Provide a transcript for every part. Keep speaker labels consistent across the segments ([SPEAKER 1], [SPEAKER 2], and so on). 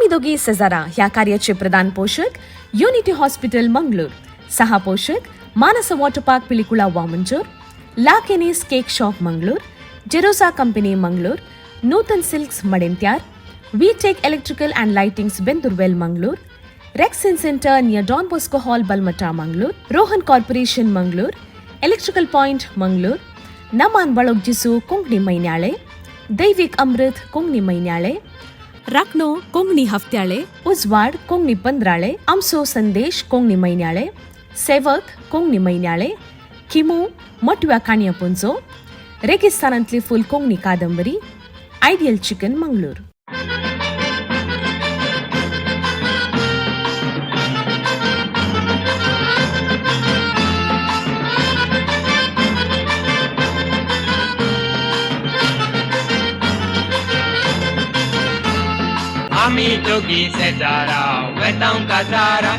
[SPEAKER 1] दोगी सेजारा ह्या कार्याचे प्रधान पोशक युनिटी हॉस्पिटल मंगळूर, सहा पोशक Manasa water park Pilikula Vamanjoor, La Kenny's cake shop Mangalore, Jerosa company Mangalore, Nutan silks Madantyar, V Tech electrical and lightings Bendoorwell Mangalore, Rexin centre near Don Bosco hall Balmatta Mangalore, Rohan corporation Mangalore, electrical point Mangalore, Naman Balog Jesu Konkani Mainyale, Daivik Amrit Konkani Mainyale, Rakhno Konkani Haftyale, Ujwad Konkani Pandrale, Amso Sandesh Konkani Mainyale, Sevak Konkani Mainyale, Khimu Matव्या काणया पुंजो, रेगिस्तानांतली फूल कोंकणी कादंबरी, ideal chicken Mangalore.
[SPEAKER 2] आमी दोगी शेजारा वेतांव काजारा,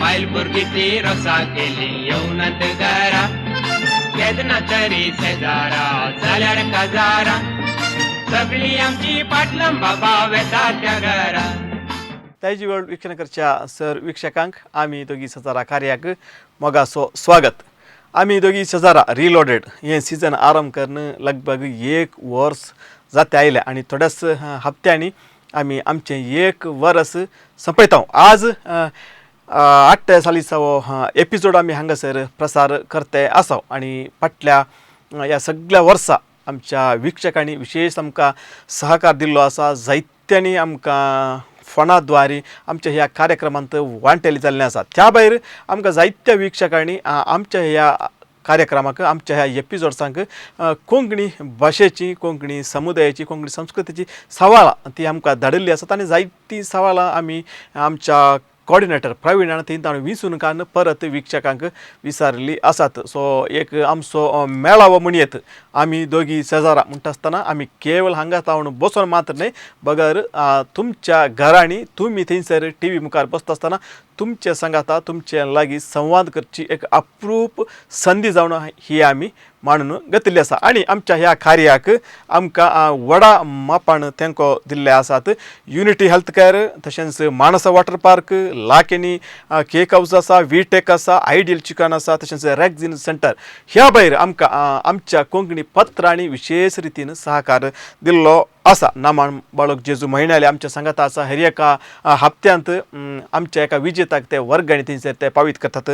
[SPEAKER 2] बायल भुरगीं ती रोसा केली येवनात घरा. केन्ना तरी शेजारा जाल्यार काजारा, सगळी आमची पाटलां बाबा वेता त्या घरा.
[SPEAKER 3] ताजी वेळ वीक्षण करच्या सर वीक्षकांक आमी दोगी शेजारा कार्याक मोगासो स्वागत. आमी दोगी शेजारा रिलोडेड हें सिजन आरंभ करून लगभग एक वर्स जाते आयलें आनी थोड्याच हप्त्यांनी आमी आमचें एक वर्स सोंपयता. आज 48वो एपिसोड आमी हांगासर प्रसार करते आसा आनी फाटल्या ह्या सगळ्या वर्सा आमच्या वीक्षकांनी विशेष आमकां सहकार दिल्लो आसा. जायत्यांनी आमकां फोनाद्वारे आमच्या ह्या कार्यक्रमांत वांटेली जाल्लें आसा. त्या भायर आमकां जायत्या वीक्षकांनी आमच्या ह्या कार्यक्रमाक, आमच्या ह्या एपिसोड्सांक कोंकणी भाशेची, कोंकणी समुदायाची, कोंकणी संस्कृतीची सवालां ती आमकां धाडिल्ली आसात आनी जायतीं सवालां आमी आमच्या कॉर्डिनेटर प्रवीणान ती ताणें विंचून काडून परत वीक्षकांक विचारिल्ली आसात. सो एक आमचो मेळावो म्हणयेत आमी दोगी शेजारा म्हणटा आसतना आमी केवळ हांगा तावन बसून मात्र न्हय, बगर तुमच्या घरांनी तुमी थंयसर टी व्ही मुखार बसता आसतना तुमचे सांगाता तुमचे लागीं संवाद करची एक अप्रूप संदी जावन ही आमी मांडून घेतिल्ली आसा. आनी आमच्या ह्या कार्याक आमकां व्हडा मापान तेंको दिल्ले आसात युनिटी हेल्थ केअर, तशेंच मानसा वॉटर पार्क, लाकेनी केक हावस आसा, वी टेक आसा, आयडियल चिकन आसा, तशेंच रॅक्झिन सेंटर. ह्या भायर आमकां आमच्या कोंकणी पत्रांनी विशेष रितीन सहकार दिल्लो आसा. नामान बाळक जेजू म्हयन्याले आमच्या सांगाता आसा. हर एका हप्त्यांत आमच्या एका विजेताक ते वर्गणी थंयसर ते पावीत करतात.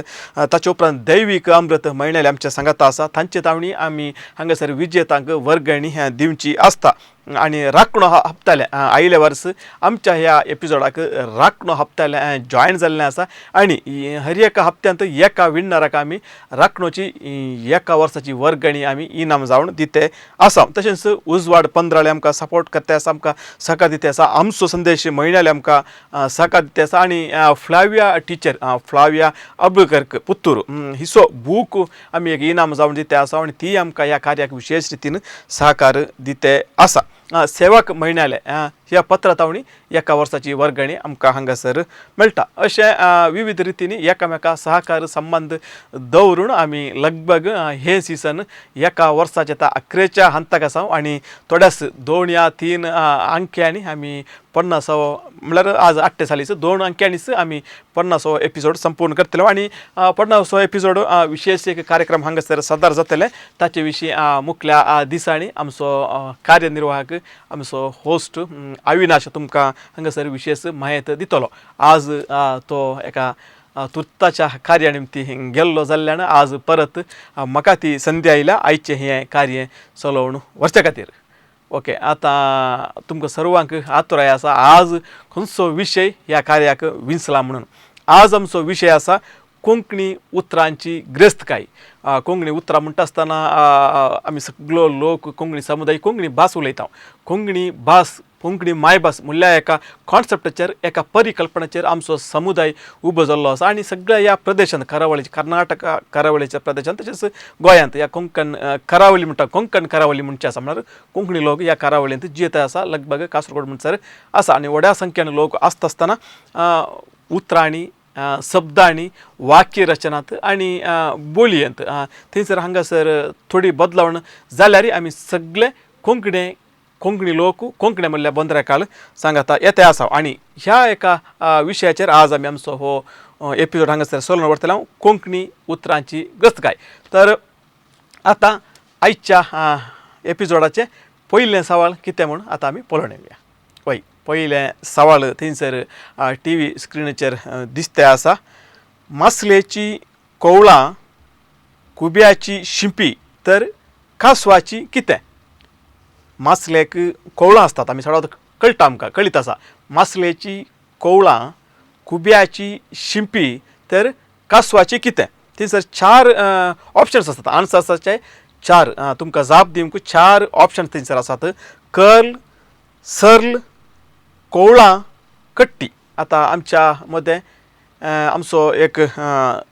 [SPEAKER 3] ताचे उपरांत दैवीक अमृत म्हयन्याले आमच्या सांगाता आसा. तांचे तावणी आमी हांगासर विजेतांक वर्गणी दिवची आसता. आनी राखणो हप्त्याले आयिल्ले वर्स आमच्या ह्या एपिसोडाक राखणो हप्त्याले जॉयन जाल्लें आसा आनी हर एका हप्त्यांत एका विन्नराक आमी राखणोची एका वर्साची वर्गणी आमी इनाम जावन दिते आसा. तशेंच उजवाड 15 आमकां सपोर्ट करता आसा, आमकां सहकार दिते आसा. आमचो संदेश म्हयन्याले आमकां सहकार दिते आसा. आनी फ्लाविया टिचर, फ्लाविया अबुकर्क पुत्तूर हिसो बूक आमी एक इनाम जावन दिते आसा आनी ती आमकां ह्या कार्याक विशेष रितीन सहकार दिते आसा. सेवक म्हयन्याले ह्या पत्रातावणी एका वर्साची वर्गणी आमकां हांगासर मेळटा. अशें विविध रितींनी एकामेका सहकार संबंद दवरून आमी लगभग हें सिजन एका वर्साच्या आतां अकरेच्या हंताक आसा आनी थोड्याच 2 या 3 अंक्यांनी आमी 50वो म्हणल्यार आज 48 2 अंक्यांनीच आमी 50वो एपिसोड संपूर्ण करतले. आनी 50वो एपिसोड विशेष एक कार्यक्रम हांगासर सदार जातले. ताचे विशीं मुखल्या दिसांनी आमचो कार्यनिर्वाहक आमचो होस्ट अविनाश तुमकां हांगासर विशेष म्हायती दितलो. आज तो एका तुर्ताच्या कार्या निमती गेल्लो जाल्ल्यान आज परत म्हाका ती संदी आयल्या आयचें हें कार्य चलोवन व्हरच्या खातीर. ओके, आतां तुमकां सर्वांक आतुराय आसा आज खंयचो विशय ह्या कार्याक विंचला म्हणून. आज आमचो विशय आसा कोंकणी उतरांची ग्रेस्तकाय. कोंकणी उतरां म्हणटा आसतना आमी सगळो लोक कोंकणी समुदाय कोंकणी भास उलयता. कोंकणी भास, कोंकणी मायभास म्हणल्यार एका कॉन्सेप्टाचेर, एका परिकल्पनाचेर आमचो समुदाय उबो जाल्लो आसा. आनी सगळ्या ह्या प्रदेशांत, करावळीच्या, कर्नाटका करावळीच्या प्रदेशांत, तशेंच गोंयांत ह्या कोंकण करावली म्हणटा, कोंकण करावली म्हणचे आसा, म्हणल्यार कोंकणी लोक ह्या करावळींत जियेत आसा. लगभग कासरगोड म्हणसर आसा आनी व्हड्या संख्येन लोक आसता आसतना उतरांनी, शब्दांनी, वाक्य रचनांत आनी बोलयेंत थंयसर हांगासर थोडी बदलावण जाल्यार आमी सगळे कोंकणी कोंकणी लोक कोंकणी म्हणल्यार बंदरेकाल सांगाता येते आसा. आनी ह्या एका विशयाचेर आज आमी आमचो हो एपिसोड हांगासर सोलून व्हरतले हांव, कोंकणी उतरांची गस्तकाय. तर आतां आयच्या एपिसोडाचें पयलें सवाल कितें म्हूण आतां आमी पळोवन येवया. वय, पयलें सवाल थंयसर टी व्ही स्क्रिनीचेर दिसते आसा. मासलेची कोवळां, कुब्याची शिंपी, तर कासवाची कितें? मासलेक कोवळां आसतात, आमी सगळ्यांत कळटा, आमकां कळीत आसा. मासलेची कोवळां, कुब्याची शिंपी, तर कासवाची कितें? थंयसर चार ऑप्शन्स आसतात, आन्सर्साचे चार, तुमकां जाप दिवंक चार ऑप्शन्स थंयसर आसात. कर्ल, सर्ल, कोवळां, कट्टी. आतां आमच्या मदें आमचो एक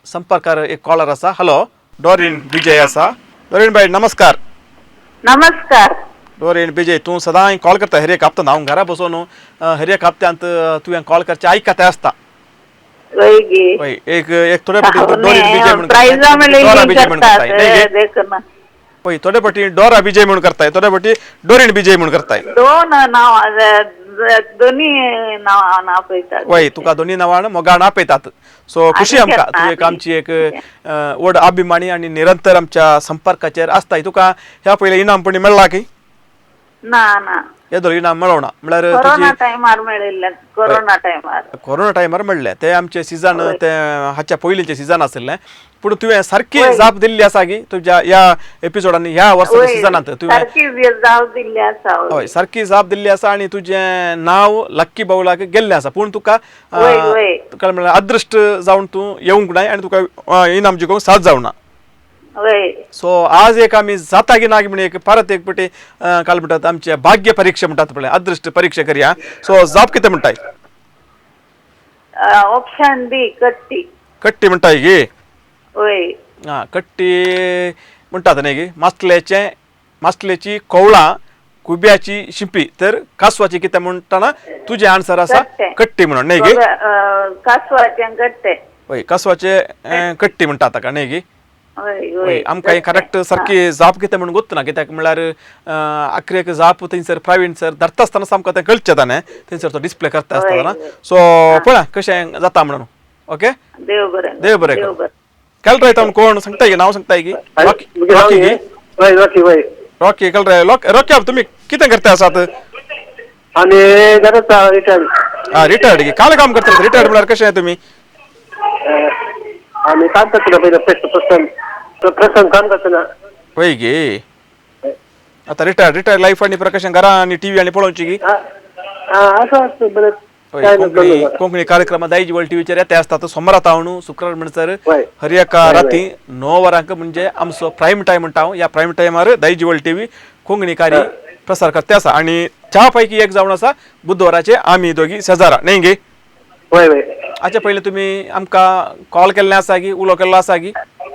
[SPEAKER 3] संपर्कार एक कॉलर आसा. हॅलो, डॉरीन विजय आसा. डॉरीन बाय नमस्कार.
[SPEAKER 4] नमस्कार
[SPEAKER 3] डॉरीन विजय, तूं सदांय कॉल करता हर एक हप्त्यान. हांव घरा बसून हर एक हप्त्यांत तुवें कॉल करचें आयकता आसता. वय, एक एक थोडे फावटी डॉरीन विजय म्हणून डोरा विजय म्हणून करताय. वय, थोडे फावटी डोरा विजय म्हणून करताय, थोडे फावटी डोरीन विजय म्हणून करताय.
[SPEAKER 4] दोन नाव, दोन्ही नांव आपयतात.
[SPEAKER 3] वय, तुका दोन्ही नांवान मोगान आपयतात. सो खुशी आमकां तूं एक आमची एक व्हड अभिमानी आनी निरंतर आमच्या संपर्काचेर आसताय. तुका ह्या पयलें इनाम पणी मेळ्ळा की
[SPEAKER 4] ना? ना,
[SPEAKER 3] येदो इनाम मेळोना म्हळ्यार
[SPEAKER 4] कोरोना टायमार मेळिल्लें. कोरोना टायमार,
[SPEAKER 3] कोरोना टायमार मेळ्ळें तें आमचें सिजन, तें हाच्या पयलींचें सिजन आशिल्लें. पूण तुवें सारकी जाप दिल्ली आसा की तुज्या ह्या एपिसोडांनी ह्या वर्साच्या सिजनांत तुवें
[SPEAKER 4] सारकी जाप दिल्ली आसा.
[SPEAKER 3] हय, सारकी जाप दिल्ली आसा आनी तुजें नांव लक्की बावलाक गेल्लें आसा. पूण तुका तुका म्हळ्यार अदृश्ट जावन तूं येवंक नाय आनी तुका इनाम जिखोवंक साथ जावना. सो आज एक आमी जाता की ना म्हण एक परत एक पटी काल म्हणटात आमचे भाग्य परीक्षा म्हणटात पळय, अदृश्ट परीक्षा करया. सो जाप कितें म्हणटाय?
[SPEAKER 4] ऑप्शन बी, कट्टी.
[SPEAKER 3] कट्टी म्हणटाय गे?
[SPEAKER 4] वय.
[SPEAKER 3] आं, कट्टी म्हणटात न्ही गे. मासलेचें, मासलेची कोवळां, कुब्याची शिंपी, तर कासवाची कितें म्हणटना तुजें आन्सर आसा कट्टी म्हणून न्ही गे?
[SPEAKER 4] कासवाचें कट्टे.
[SPEAKER 3] वय, कासवाचें कट्टी म्हणटा ताका न्ही गे?
[SPEAKER 4] वय,
[SPEAKER 3] आमकां करेक्ट सारकी जाप कितें म्हणून गोत्त ना, कित्याक म्हणल्यार आखरेक जाप थंयसर प्रवीण सर धरता आसतना आमकां तें कळचें ताणें थंयसर तो डिस्प्ले करता आसतना. सो पळय कशें जाता म्हणून. ओके,
[SPEAKER 4] देव बरें.
[SPEAKER 3] देव बरें. कळ्ळें रायता कोण सांगताय की नांव सांगताय की? रॉकी की?
[SPEAKER 5] रॉकी. वय,
[SPEAKER 3] रॉकी कळ्ळें. रॉकी, तुमी कितें करता आसात?
[SPEAKER 5] आमी रिटायर्ड.
[SPEAKER 3] आं, रिटायर्ड की? काल काम करतात? रिटायर्ड म्हळ्यार कशें तुमी?
[SPEAKER 5] आमी काम करतना पयलें प्रसन प्रसन काम करतना.
[SPEAKER 3] वय गे, आतां रिटायर्ड, रिटायर्ड लायफ आनी प्रकाशन घरा आनी टीव्ही आनी पळोवची की?
[SPEAKER 5] आसा बरें.
[SPEAKER 3] कोंकणी कोंकणी कार्यक्रम दायज वर्ल्ड टीव्हीचेर येते आसतात सोमारा तावन शुक्रार म्हणसर हर एका राती 9 वरांक, म्हणजे आमचो प्रायम टायम म्हणटा हांव. ह्या प्रायम टायमार दायज वर्ल्ड टीव्ही कोंकणी कार्य प्रसार करते आसा आनी च्या पैकी एक जावन आसा बुधवाराचे आमी दोगी शेजारा न्ही गे?
[SPEAKER 5] वय वय.
[SPEAKER 3] हाचे पयलीं तुमी आमकां कॉल केल्लें आसा की उलो केल्लो आसा की?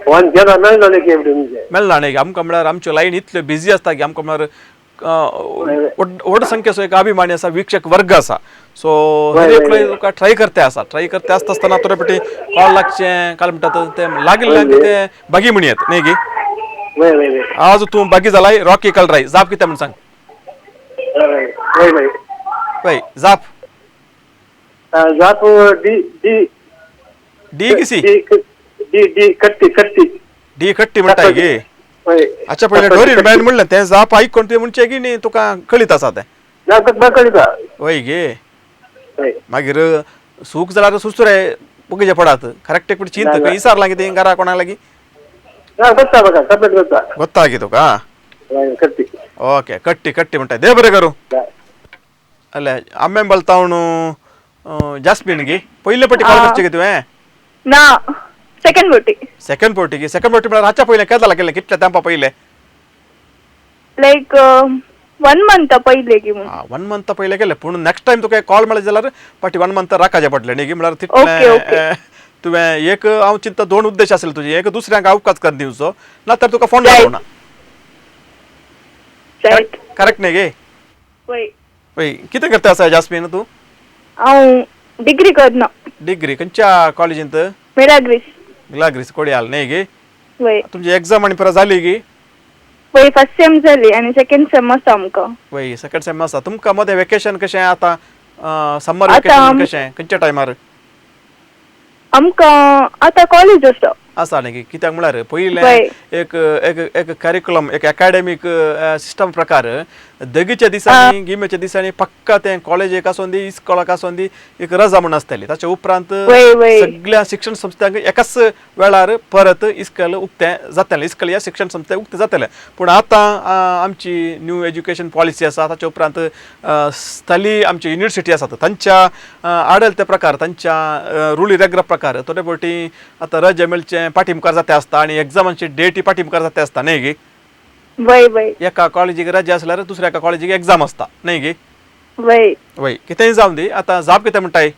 [SPEAKER 3] मेळना न्ही आमकां, म्हळ्यार आमच्यो लायन इतल्यो बिजी आसता की आमकां म्हळ्यार व्हड संख्येचो एक अभिमानी आसा, वीक्षक वर्ग आसा. सो हर एकलो तुका ट्राय करते आसा, ट्राय करते आसता आसतना थोडे फावटी कॉल लागचें काल म्हणटात तें लागिल्ल्यान तें बागी म्हणयेत न्ही गी? आज तूं बागी जालाय. रॉकी कलराय, जाप कितें म्हण सांग. वय, जाप.
[SPEAKER 5] जाप डी. डी.
[SPEAKER 3] डी की सी?
[SPEAKER 5] डी, डी, कट्टी, कट्टी.
[SPEAKER 3] डी, कट्टी म्हणटाय गे? अच्छा, पयलें डोरीन बायन म्हणलें तें जाप आयकोन तुवें म्हणचें की न्ही तुका कळीत आसा तें?
[SPEAKER 5] कळीत.
[SPEAKER 3] वय गे, मागीर सूक जाल्यार सुसुरे बगीचे पडात करेक्ट. एक चिंत खंय विचारलां कितें घरा कोणा लागीं? गोत्ता की तुका? ओके, कट्टी, कट्टी म्हणटा. देव बरें करूं. अल्ले आंबे बलतावन जास्मिन गे, पयले पटी कॉल करचे की तुवें?
[SPEAKER 6] ना, सेकंड पटी.
[SPEAKER 3] सेकंड पटी की? सेकंड पटी म्हळ्यार हाच्या पयलें केदाला केलें, कितल्या तेंपा पयलें?
[SPEAKER 6] लायक 1 मंथ पयलें की.
[SPEAKER 3] 1 मंथ पयलें केलें. पूण नेक्स्ट टायम तुका कॉल मेळ्ळें जाल्यार फाटी 1 मंथ राखाचें पडलें न्ही म्हळ्यार तितलें तुवें एक हांव चिंता दोन उद्देश आसले तुजे, एक दुसऱ्यांक अवकाश कर दिवचो ना तर तुका फोन लागना. करेक्ट न्ही गे? वय, कितें करता आसा जास्मीन तूं?
[SPEAKER 6] हांव डिग्री करना.
[SPEAKER 3] डिग्री खंयच्या कॉलेजींत?
[SPEAKER 6] मिलाग्रीस.
[SPEAKER 3] मिलाग्रीस कोडियाल न्ही गे?
[SPEAKER 6] वय.
[SPEAKER 3] तुमची एग्जाम आनी परत जाली की?
[SPEAKER 6] वय फर्स्ट सेम जाली आनी सेकंड सेम आसा आमकां.
[SPEAKER 3] वय, सेकंड सेम आसा. तुमकां मदें वेकेशन कशें आतां? समर
[SPEAKER 6] आतां
[SPEAKER 3] वेकेशन कशें, खंयच्या टायमार?
[SPEAKER 6] आमकां आतां कॉलेज आसा.
[SPEAKER 3] आसा न्ही? कित्याक म्हळ्यार पयलें
[SPEAKER 6] वय.
[SPEAKER 3] एक एक एक करिकुलम, एक एकाडेमीक सिस्टम प्रकार दगीच्या दिसांनी, गिम्याच्या दिसांनी पक्का तें कॉलेजीक आसूं दी, इस्कोलाक आसूं दी, एक रजा म्हूण आसताली. ताच्या उपरांत
[SPEAKER 6] वय वय.
[SPEAKER 3] सगळ्या शिक्षण संस्थांक एकाच वेळार परत इस्कॉल उक्तें जातालें, इस्कॉल ह्या शिक्षण संस्था उक्तें जातालें. पूण आतां आमची न्यू एज्युकेशन पॉलिसी आसा, ताच्या उपरांत स्थलीय आमची युनिवर्सिटी आसात तांच्या आडलते प्रकार, तांच्या रुली रेग्र प्रकार थोडे फावटी आतां रजा मेळचें पाटी मुखार जाता आसता आनी एग्जामांची डेटी पाटी मुखार जाता आसता न्ही गी?
[SPEAKER 6] वय वय.
[SPEAKER 3] एका कॉलेजीक रजा आसल्यार दुसऱ्या एका कॉलेजीक एग्जाम आसता न्ही गी?
[SPEAKER 6] वय.
[SPEAKER 3] वय, कितेंय जावं दी, आतां जाप कितें म्हणटाय?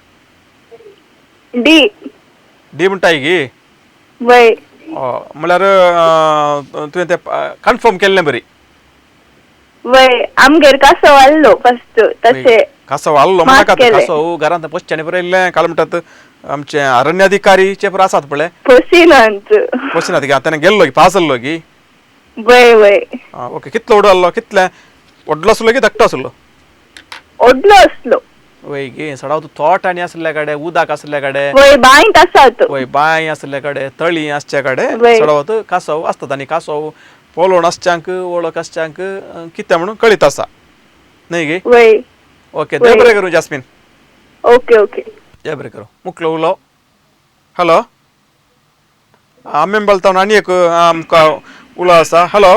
[SPEAKER 6] डी.
[SPEAKER 3] डी म्हणटाय गी?
[SPEAKER 6] वय.
[SPEAKER 3] म्हळ्यार तुवें तें कन्फर्म केल्लें बरी?
[SPEAKER 6] वय, आमगेर कासव आहलो फर्स्ट तशें.
[SPEAKER 3] कासव आहलो
[SPEAKER 6] मात
[SPEAKER 3] म्हणनाकात.
[SPEAKER 6] केलें.
[SPEAKER 3] कासव घरांत पोसच्यांनी बरयल्लें काल म्हणटात आमचे अरण्याधिकारीचे पुरो आसात पळय.
[SPEAKER 6] पोसिनात.
[SPEAKER 3] पोसिनात गी? आतां गेल्लो गी, पास जाल्लो गी?
[SPEAKER 6] वय वय.
[SPEAKER 3] आं ओके. कितलो व्हडलो आहलो, कितले व्हडलो आसलो की धाकटो आसलो?
[SPEAKER 6] व्हडलो आसलो.
[SPEAKER 3] वय गे, सडावत तोट आनी आसल्या कडेन, उदक आसल्या कडेन.
[SPEAKER 6] वय, बांयत आसात.
[SPEAKER 3] वय, बांय आसल्या कडेन, तळी आसच्या कडेन
[SPEAKER 6] वय.
[SPEAKER 3] सडावत कासव आसतात आनी कासव पळोवन आसच्यांक, वळख आसच्यांक कितें म्हणून कळीत आसा न्ही गे?
[SPEAKER 6] वय.
[SPEAKER 3] ओके,
[SPEAKER 6] वय.
[SPEAKER 3] देव बरें करूं जास्मीन.
[SPEAKER 6] Okay okay.
[SPEAKER 3] देव बरें करूं. मुकलो उलो. हॅलो, आमेंबल तावन आनी एक आमकां उलो आसा. हॅलो.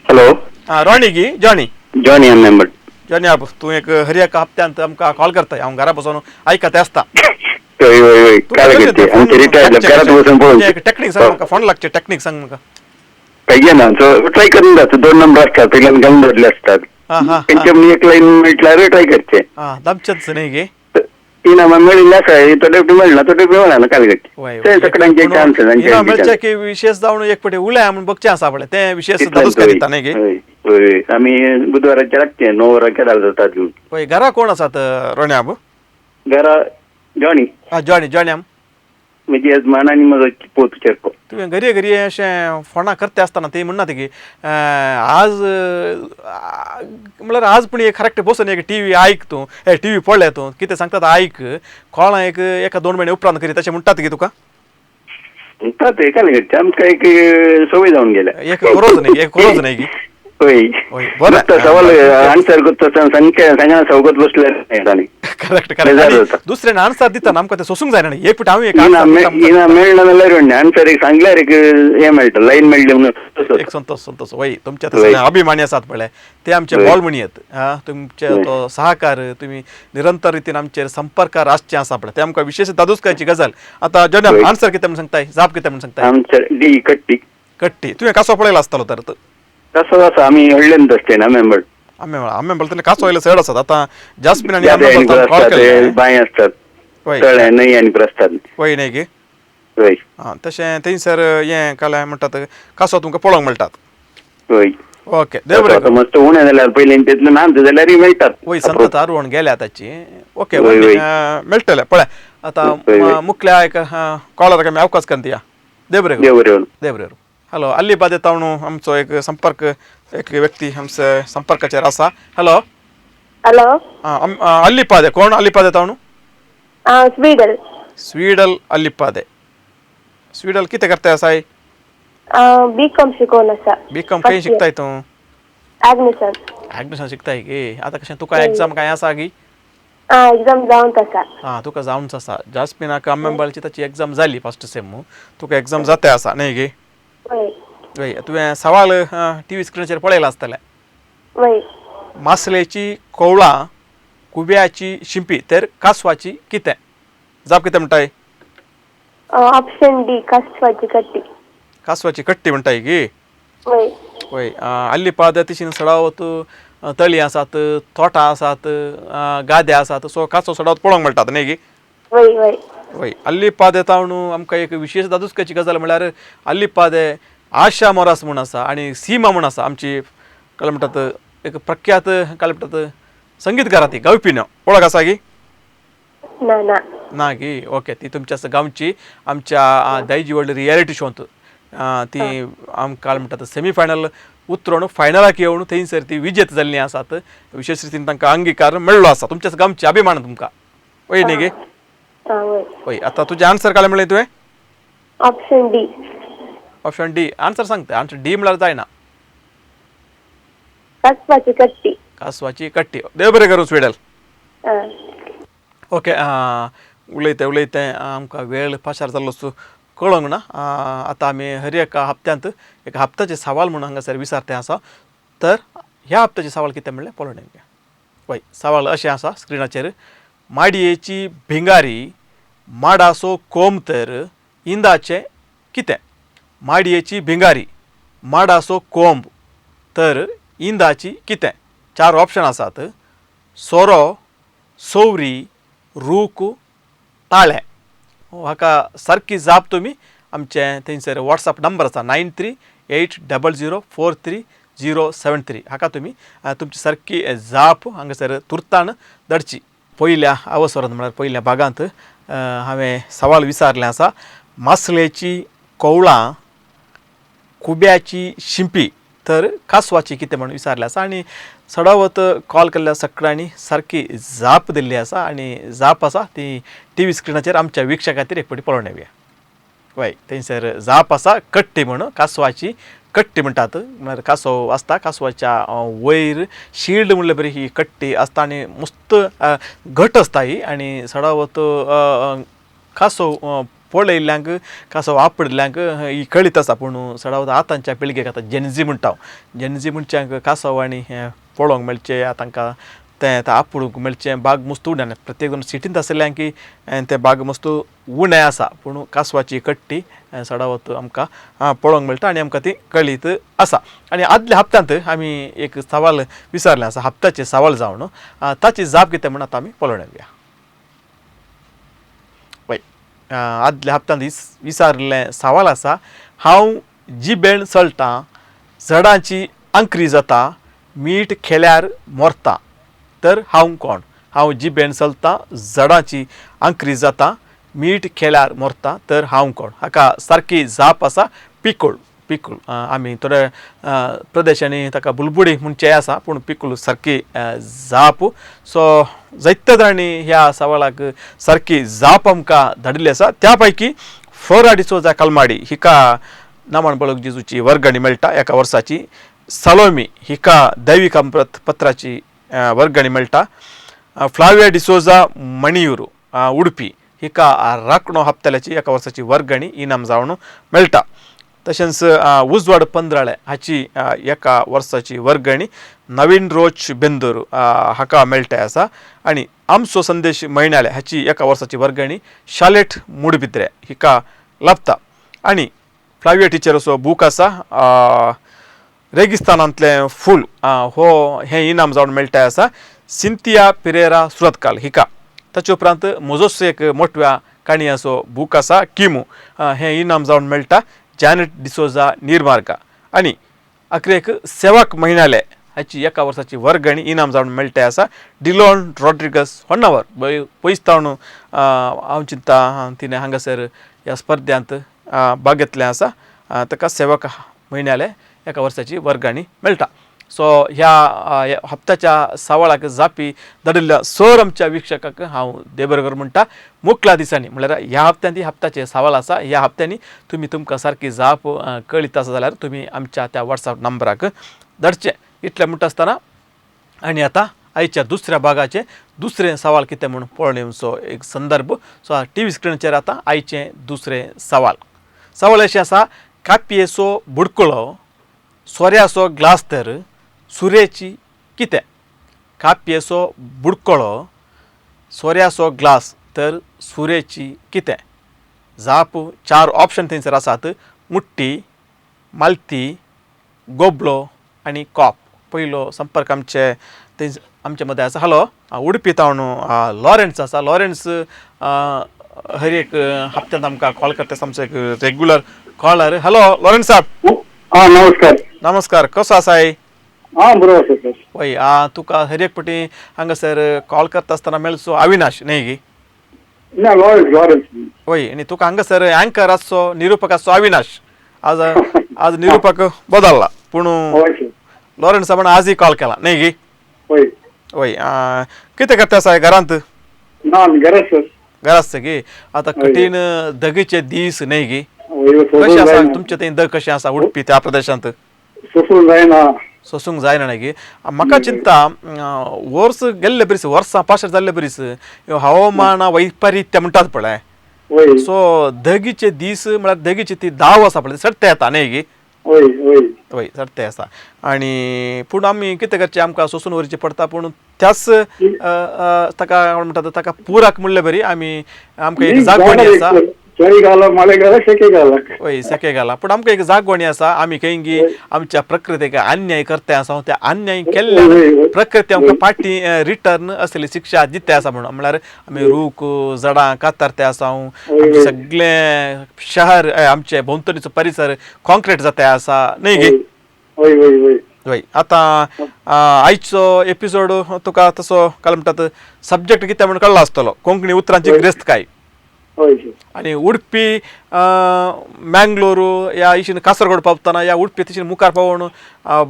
[SPEAKER 5] हॅलो.
[SPEAKER 3] आं, रॉनी गी जॉनी?
[SPEAKER 5] जॉनी आमेंबल.
[SPEAKER 3] जॉनी आब, तूं एक हर एका हप्त्यांत आमकां कॉल करताय. हांव घरा बसून आयकता आसता.
[SPEAKER 5] हय हय हय.
[SPEAKER 3] तुका
[SPEAKER 5] काय
[SPEAKER 3] कशें
[SPEAKER 5] करते
[SPEAKER 3] ते फोन
[SPEAKER 5] आमचे रिटायर्ड
[SPEAKER 3] लागचें
[SPEAKER 5] घरात
[SPEAKER 3] कशें?
[SPEAKER 5] बसून
[SPEAKER 3] तें एक
[SPEAKER 5] पळोवचे.
[SPEAKER 3] टेक्नीक सांग म्हाका, फोन लागचें टेक्नीक सांग म्हाका.
[SPEAKER 5] काही ना, सो ट्राय करून जाता. दोन नंबर असतात, पयल्यान घालून दवरले असतात.
[SPEAKER 3] हां हां.
[SPEAKER 5] तेंचे म्हणून एक लायन मेळटल्यार ट्राय करचे.
[SPEAKER 3] आं, दामचेंच न्ही गे?
[SPEAKER 5] इनामां मेळिल्लें आसा, थोडे फावटी मेळना, थोडे फावटी मेळना. काय करचे,
[SPEAKER 3] वय.
[SPEAKER 5] ते सगळ्यांचे चान्स.
[SPEAKER 3] इनाम मेळचें की विशेष जावन एक फावटी उलय म्हूण बगचें आसा पळय, तें विशेष दादूस दिता न्ही गे?
[SPEAKER 5] हय हय, आमी बुधवाराचे लागचे 9 वरांचेर जाता घेवन.
[SPEAKER 3] वय, घरा कोण आसात रोण्याब?
[SPEAKER 5] घरा जॉनी.
[SPEAKER 3] आं, जॉनी, जॉनी आम
[SPEAKER 5] म्हजी येजमान आनी म्हजो पूत चेडको.
[SPEAKER 3] तुवें घरये घरये अशें फोणां करता आसतना ती म्हणना ती की आज म्हळ्यार आज पूण एक करेक्ट बसून एक टी व्ही आयक तूं, हे टी व्ही पळय तूं, कितें सांगता तें आयक, कोणा एक एका 2 म्हयने उपरांत करी तशें म्हणटात की तुका?
[SPEAKER 5] म्हणटात ते, काय करचें, आमकां एक संवय जावन गेल्या.
[SPEAKER 3] एक गरज न्ही, एक गरज न्ही की.
[SPEAKER 5] हय.
[SPEAKER 3] हय, बरें.
[SPEAKER 5] नुस्तो सवाल आन्सर करता सामकें सांगना, सवगत बसले तांणी.
[SPEAKER 3] करेक्ट
[SPEAKER 5] बेजार
[SPEAKER 3] करेक्ट.
[SPEAKER 5] जाता.
[SPEAKER 3] दुसऱ्यान आन्सर दितना आमकां तें सोसूंक जायना न्ही. एक फावटी हांव एक
[SPEAKER 5] इनाम
[SPEAKER 3] आन्सर दिता.
[SPEAKER 5] इनाम मेळना जाल्यार म्हणणें आन्सर एक सांगल्यार एक हें मेळटा, लायन मेळ्ळी म्हणून.
[SPEAKER 3] एक संतोष संतोष. वय, तुमच्या
[SPEAKER 5] वय.
[SPEAKER 3] तसले अभिमानी आसात पळय ते आमचे
[SPEAKER 5] वय.
[SPEAKER 3] बॉल म्हणयेत. आं, तुमचे
[SPEAKER 5] वय.
[SPEAKER 3] तो सहकार, तुमी निरंतर रितीन आमचेर संपर्कार आसचे आसा पळय, ते आमकां विशेष दादूसकायची गजाल. आतां जॉनी,
[SPEAKER 5] वय.
[SPEAKER 3] आन्सर कितें म्हूण सांगताय, जाप कितें म्हूण सांगताय?
[SPEAKER 5] आन्सर डी, कट्टी.
[SPEAKER 3] कट्टी. तुवें कासो पळयला आसतलो तर?
[SPEAKER 5] तसो आसा, आमी व्हडल्यान आसते ना मेंबर.
[SPEAKER 3] आमे आमे म्हणटले कासो वयले चड आसात. आतां जास्मीन आनी
[SPEAKER 5] जादे
[SPEAKER 3] आमे
[SPEAKER 5] आनी
[SPEAKER 3] कॉल
[SPEAKER 5] आसतात,
[SPEAKER 3] केल्ले.
[SPEAKER 5] बांय आसतात,
[SPEAKER 3] वय.
[SPEAKER 5] तळ्या न्हंय आनी आसतात.
[SPEAKER 3] वय न्ही गे?
[SPEAKER 5] हय.
[SPEAKER 3] आं, तशें थंयसर हें काल्यां म्हणटात कासो तुमकां पळोवंक मेळटात.
[SPEAKER 5] हय.
[SPEAKER 3] ओके, देव बरें
[SPEAKER 5] आतां
[SPEAKER 3] करूं.
[SPEAKER 5] मस्त उणें जाल्यार पयलीं तितलें ना जाल्यारय मेळटात.
[SPEAKER 3] वय, संतत आरवण गेल्या ताची. ओके.
[SPEAKER 5] वय, वय.
[SPEAKER 3] मेळटलें पळय आतां.
[SPEAKER 5] वय, वय.
[SPEAKER 3] मुखल्या एक कॉलर आमी अवकाश करून दिया. देव बरें करूं.
[SPEAKER 5] देव बरें करूं.
[SPEAKER 3] देव बरें करूं. हॅलो, अल्ली बादे तावणू आमचो एक संपर्क, एक व्यक्ती आमचे संपर्काचेर आसा. हॅलो.
[SPEAKER 7] हॅलो.
[SPEAKER 3] आं, अल्लीपादे कोण? अल्लीपादे तावणू?
[SPEAKER 7] आं, स्वीडल.
[SPEAKER 3] स्वीडल अल्लीपादे. स्वीडल कितें करताय आसाय?
[SPEAKER 7] बी कॉम शिकोवन आसा.
[SPEAKER 3] बी कॉम खंय शिकताय तूं?
[SPEAKER 7] ऍडमिशन.
[SPEAKER 3] ऍडमिशन शिकताय की? आतां कशें तुका एग्जाम कांय आसा गी?
[SPEAKER 7] आं, एग्जाम जावंत आसा.
[SPEAKER 3] आं, तुका जावंच आसा. जास्मिनाक आमेंबालची ताची एग्जाम जाली फर्स्ट सेम, तुका एग्जाम जाता आसा न्ही गे?
[SPEAKER 7] वय.
[SPEAKER 3] वय, तुवें सवाल टी व्ही स्क्रिनाचेर पळयलां आसतलें.
[SPEAKER 7] वय.
[SPEAKER 3] मासलेची कोवळां, कुब्याची शिंपी, तर कासवाची कितें? जाप कितें म्हणटाय?
[SPEAKER 7] ऑप्शन डी, कासवाची कट्टी.
[SPEAKER 3] कासवाची कट्टी म्हणटाय की?
[SPEAKER 7] वय.
[SPEAKER 3] वय. अल्लीपाद तिशीन सडावत तळी आसात, तोटां आसात, गादे आसात, सो कासव सडावत पळोवंक मेळटात न्ही गी?
[SPEAKER 7] वय वय.
[SPEAKER 3] वय. अल्लीपादे तावणू आमकां एक विशेश दादुसकाची गजाल म्हळ्यार अल्लीपादे आशा मोरास म्हूण आसा आनी सीमा म्हूण आसा, आमची काय म्हणटात एक प्रख्यात काय म्हणटात संगीतकारा, ती गावपी न्हय. वळख आसा गी?
[SPEAKER 7] ना ना.
[SPEAKER 3] ना गी? ओके. ती तुमच्या गांवची, आमच्या दायजी वर्ल्ड रियलिटी शोंत ती आमकां म्हणटात सेमी फायनल उतरून फायनलाक येवन थंयसर ती विजेत जाल्लीं आसात. विशेश रितीन तांकां अंगीकार मेळ्ळो आसा. तुमच्या गांवचे अभिमान तुमकां. वय न्ही गे?
[SPEAKER 7] वय.
[SPEAKER 3] वय. आतां तुजें आन्सर काडलें म्हणलें तुवें?
[SPEAKER 7] Option D.
[SPEAKER 3] Option D answer सांगता. आन्सर डी म्हळ्यार जायना.
[SPEAKER 7] कासवाची कट्टी.
[SPEAKER 3] कासवाची कट्टी. देव बरें करूं स्वीडल. ओके. उलयते उलयते आमकां वेळ पाशार जाल्लो सो कळोंक ना. आतां आमी हर एका हप्त्यांत एक हप्त्याचे सवाल म्हणून हांगासर विचारते आसा. तर ह्या हप्त्याचे सवाल कितें म्हणलें पळोवया. वय, सवाल अशें आसा स्क्रिनाचेर. माडयेची भिंगारी माडाचो कोंब तर इंदाचें कितें? माडयेची भिंगारी माडाचो कोंब तर इंदाची कितें? चार ऑप्शन आसात. सोरो, सोवरी, रूख, ताळें. हाका सारकी जाप तुमी आमचे थंयसर वॉट्सएप नंबर आसा 9380043073 हाका तुमी तुमची सारकी जाप हांगासर तुर्तान धाडची. पयल्या अवसरांत म्हळ्यार पयल्या भागांत हांवें सवाल विचारलें आसा. मासलेची कोवळां खुब्याची शिंपी तर कासवाची कितें म्हणून विचारलें आसा. आनी सडावत कॉल केल्ल्या सगळ्यांनी सारकी जाप दिल्ली आसा आनी जाप आसा ती टी व्ही स्क्रिनाचेर आमच्या वीक्षा खातीर एक फावटी पळोवन येवया. वय, थंयसर जाप आसा कट्टी म्हणून. कासवाची कट्टी म्हणटात. म्हळ्यार कासव आसता, कासवाच्या वयर शिल्ड म्हणल्यार बरी ही कट्टी आसता आनी मस्त घट आसता ही. आनी सडावत कासव पळयल्ल्यांक कासव आपडिल्ल्यांक ही कळीत आसा. पूण सडावत आतांच्या पिळगेक आतां जेनझी म्हणटा, जेनझी म्हणच्यांक कासव आनी हें पळोवंक मेळचें, तांकां तें आतां आपुडूंक मेळचें बाग मस्त उणें. प्रत्येक जाण सिटींत आशिल्ल्यांक की तें बाग मस्त उणें आसा. पूण कासवाची कट्टी सडावत आमकां पळोवंक मेळटा आनी आमकां ती कळीत आसा. आनी आदल्या हप्त्यांत आमी एक सवाल विचारलें आसा, हप्त्याचें सवाल जावन ताची जाप कितें म्हूण आतां आमी पळोवन येवया. वय, आदल्या हप्त्यांत विचारिल्लें सवाल आसा. हांव जिबेण चलतां, झाडांची आंकरी जाता, मीठ खेल्यार मोरता, तर हांव कोण? हांव जिबेन चलतां, झाडांची आंकरी जाता, मीठ खेल्यार मोरता, तर हांव कोण? हाका सारकी जाप आसा पिकूळ. पिकूळ आमी थोड्या प्रदेशांनी ताका बुलबुडी म्हणचें आसा, पूण पिकूळ सारकी जाप. सो जायत्या जाणांनी ह्या सवालाक सारकी जाप आमकां धाडिल्ली आसा. त्या पैकी फ्लोरा डिसोजा कलमाडी हिका नामण बळग जेजूची वर्गणी मेळटा एका वर्साची. सलोमी हिका दैवीक अमृत पत्राची वर्गणी मेळटा. फ्लाविया डिसोजा मणियूर उडपी हिका राखणो हप्त्याची एका वर्साची वर्गणी इनाम जावन मेळटा. तशेंच उजवाड पंद्राळे हाची एका वर्साची वर्गणी नवीन रोज बेंदूर हाका मेळटा आसा. आनी आमचो संदेश म्हयन्याले हाची एका वर्साची वर्गणी शालेट मुडबिद्रे हिका लाभता. आनी फ्लाविया टिचर असो बूक आसा रेगिस्तानांतलें फूल हो हें इनाम जावन मेळटा आसा सिंथिया पिरेरा सुरतकाल हिका. ताचे उपरांत म्हजोच एक मोटव्या काणयांचो बूक आसा किमू हें इनाम जावन मेळटा जॅनेट डिसोजा निर्मार्गा. आनी अखेरेक सेवाक म्हयन्याले हाची एका वर्साची वर्गणी इनाम जावन मेळटा आसा डिलॉन रॉड्रिगस होन्नावर. पयस तावन हांव चिंता तिणें हांगासर ह्या स्पर्ध्यांत भाग घेतलें आसा. ताका सेवक म्हयन्याले एका वर्साची वर्गणी मेळटा. सो ह्या हप्त्याच्या सवाळाक जापी धाडिल्ल्या सर आमच्या वीक्षकाक हांव देबरगर म्हणटा. मुकल्या दिसांनी म्हणल्यार ह्या हप्त्यांत हप्त्याचे सवाल आसा. ह्या हप्त्यांनी तुमी तुमकां सारकी जाप कळीत आसा जाल्यार तुमी आमच्या त्या वॉट्सएप नंबराक धाडचें. इतलें म्हणटा आसतना आनी आतां आयच्या दुसऱ्या भागाचें दुसरें सवाल कितें म्हूण पळोवन येवचो एक संदर्भ. सो टी व्ही स्क्रिनाचेर आतां आयचें दुसरें सवाल. सवाल अशें आसा. कापयेचो बुडकुलो सोऱ्याचो ग्लास तर सुरेची कितें? कापयेचो बुडकुलो सोऱ्याचो ग्लास तर सुरेची कितें? जाप चार ऑप्शन थंयसर आसात. मुट्टी, मालती, गोबलो आनी कॉप. पयलो संपर्क आमचे थंय आमचे मदें आसा. हॅलो, उडपी तावन लॉरेन्स आसा. लॉरेन्स हर एक हप्त्यांत आमकां कॉल करता, आमचो एक रेगुलर कॉलर. हॅलो लॉरेन्स साहब.
[SPEAKER 5] हां नमस्कार.
[SPEAKER 3] नमस्कार, कसो आसाय?
[SPEAKER 5] हां बरो आसा सर.
[SPEAKER 3] वय, तुका हर एक पटी हांगासर कॉल करता आसतना मेळचो अविनाश न्ही गी?
[SPEAKER 5] ना, लॉरेन्स. लॉरेन्स.
[SPEAKER 3] वय, आनी तुका हांगासर अँकर आसचो, निरुपक आसचो अविनाश. आज आज निरुपक बदलला. पूण
[SPEAKER 5] हय सर.
[SPEAKER 3] लॉरेन्स साबान आजय कॉल केला न्ही गी?
[SPEAKER 5] हय.
[SPEAKER 3] वय, कितें करता आसा घरांत?
[SPEAKER 5] ना घरा सर.
[SPEAKER 3] घरा आसता गी. आतां कठीण दगीचे दीस न्ही गी?
[SPEAKER 5] हय.
[SPEAKER 3] कशें आसा तुमचे थंय दग कशें आसा उडपी त्या प्रदेशांत?
[SPEAKER 5] सोसूंक जायना.
[SPEAKER 3] सोसूंक जायना न्ही गी? म्हाका चिंता वर्स गेल्ले बरीस, वर्सां पाशार जाल्ले बरीस हवामान वैपरित्य म्हणटात पळय, सो दगीचे दीस म्हळ्यार दगीची ती दाव आसा पळय सडते येता न्ही गी?
[SPEAKER 5] हय हय
[SPEAKER 3] वय सडते आसा. आनी पूण आमी कितें करचें, आमकां सोसून व्हरचें पडटा. पूण त्याच ताका म्हणटात ताका पुराक म्हणले बरी आमी आमकां एक जागवणी आसा. वय सके घाला, पूण आमकां एक जागवणी आसा. आमी खंय गी आमच्या प्रकृतीक अन्याय करता आसा, त्या अन्याय केल्ल्यान प्रकृती आमकां पाटी रिटर्न असली शिक्षा दिता आसा. म्हणून म्हळ्यार आमी रूख झाडां कातरते आसा, आमचे सगळे शहर आमचे भोंवतणीचो परिसर कॉन्क्रीट जाता आसा न्ही गी? वय. आतां आयचो एपिसोड तुका तसो काय म्हणटात सब्जेक्ट कितें म्हणून कळ्ळो आसतलो, कोंकणी उतरांची ग्रेस्तकाय. आनी उडपी मँगलोरू ह्या इशीन कासरगोड पावतना, ह्या उडपी तशीन मुखार पावोवन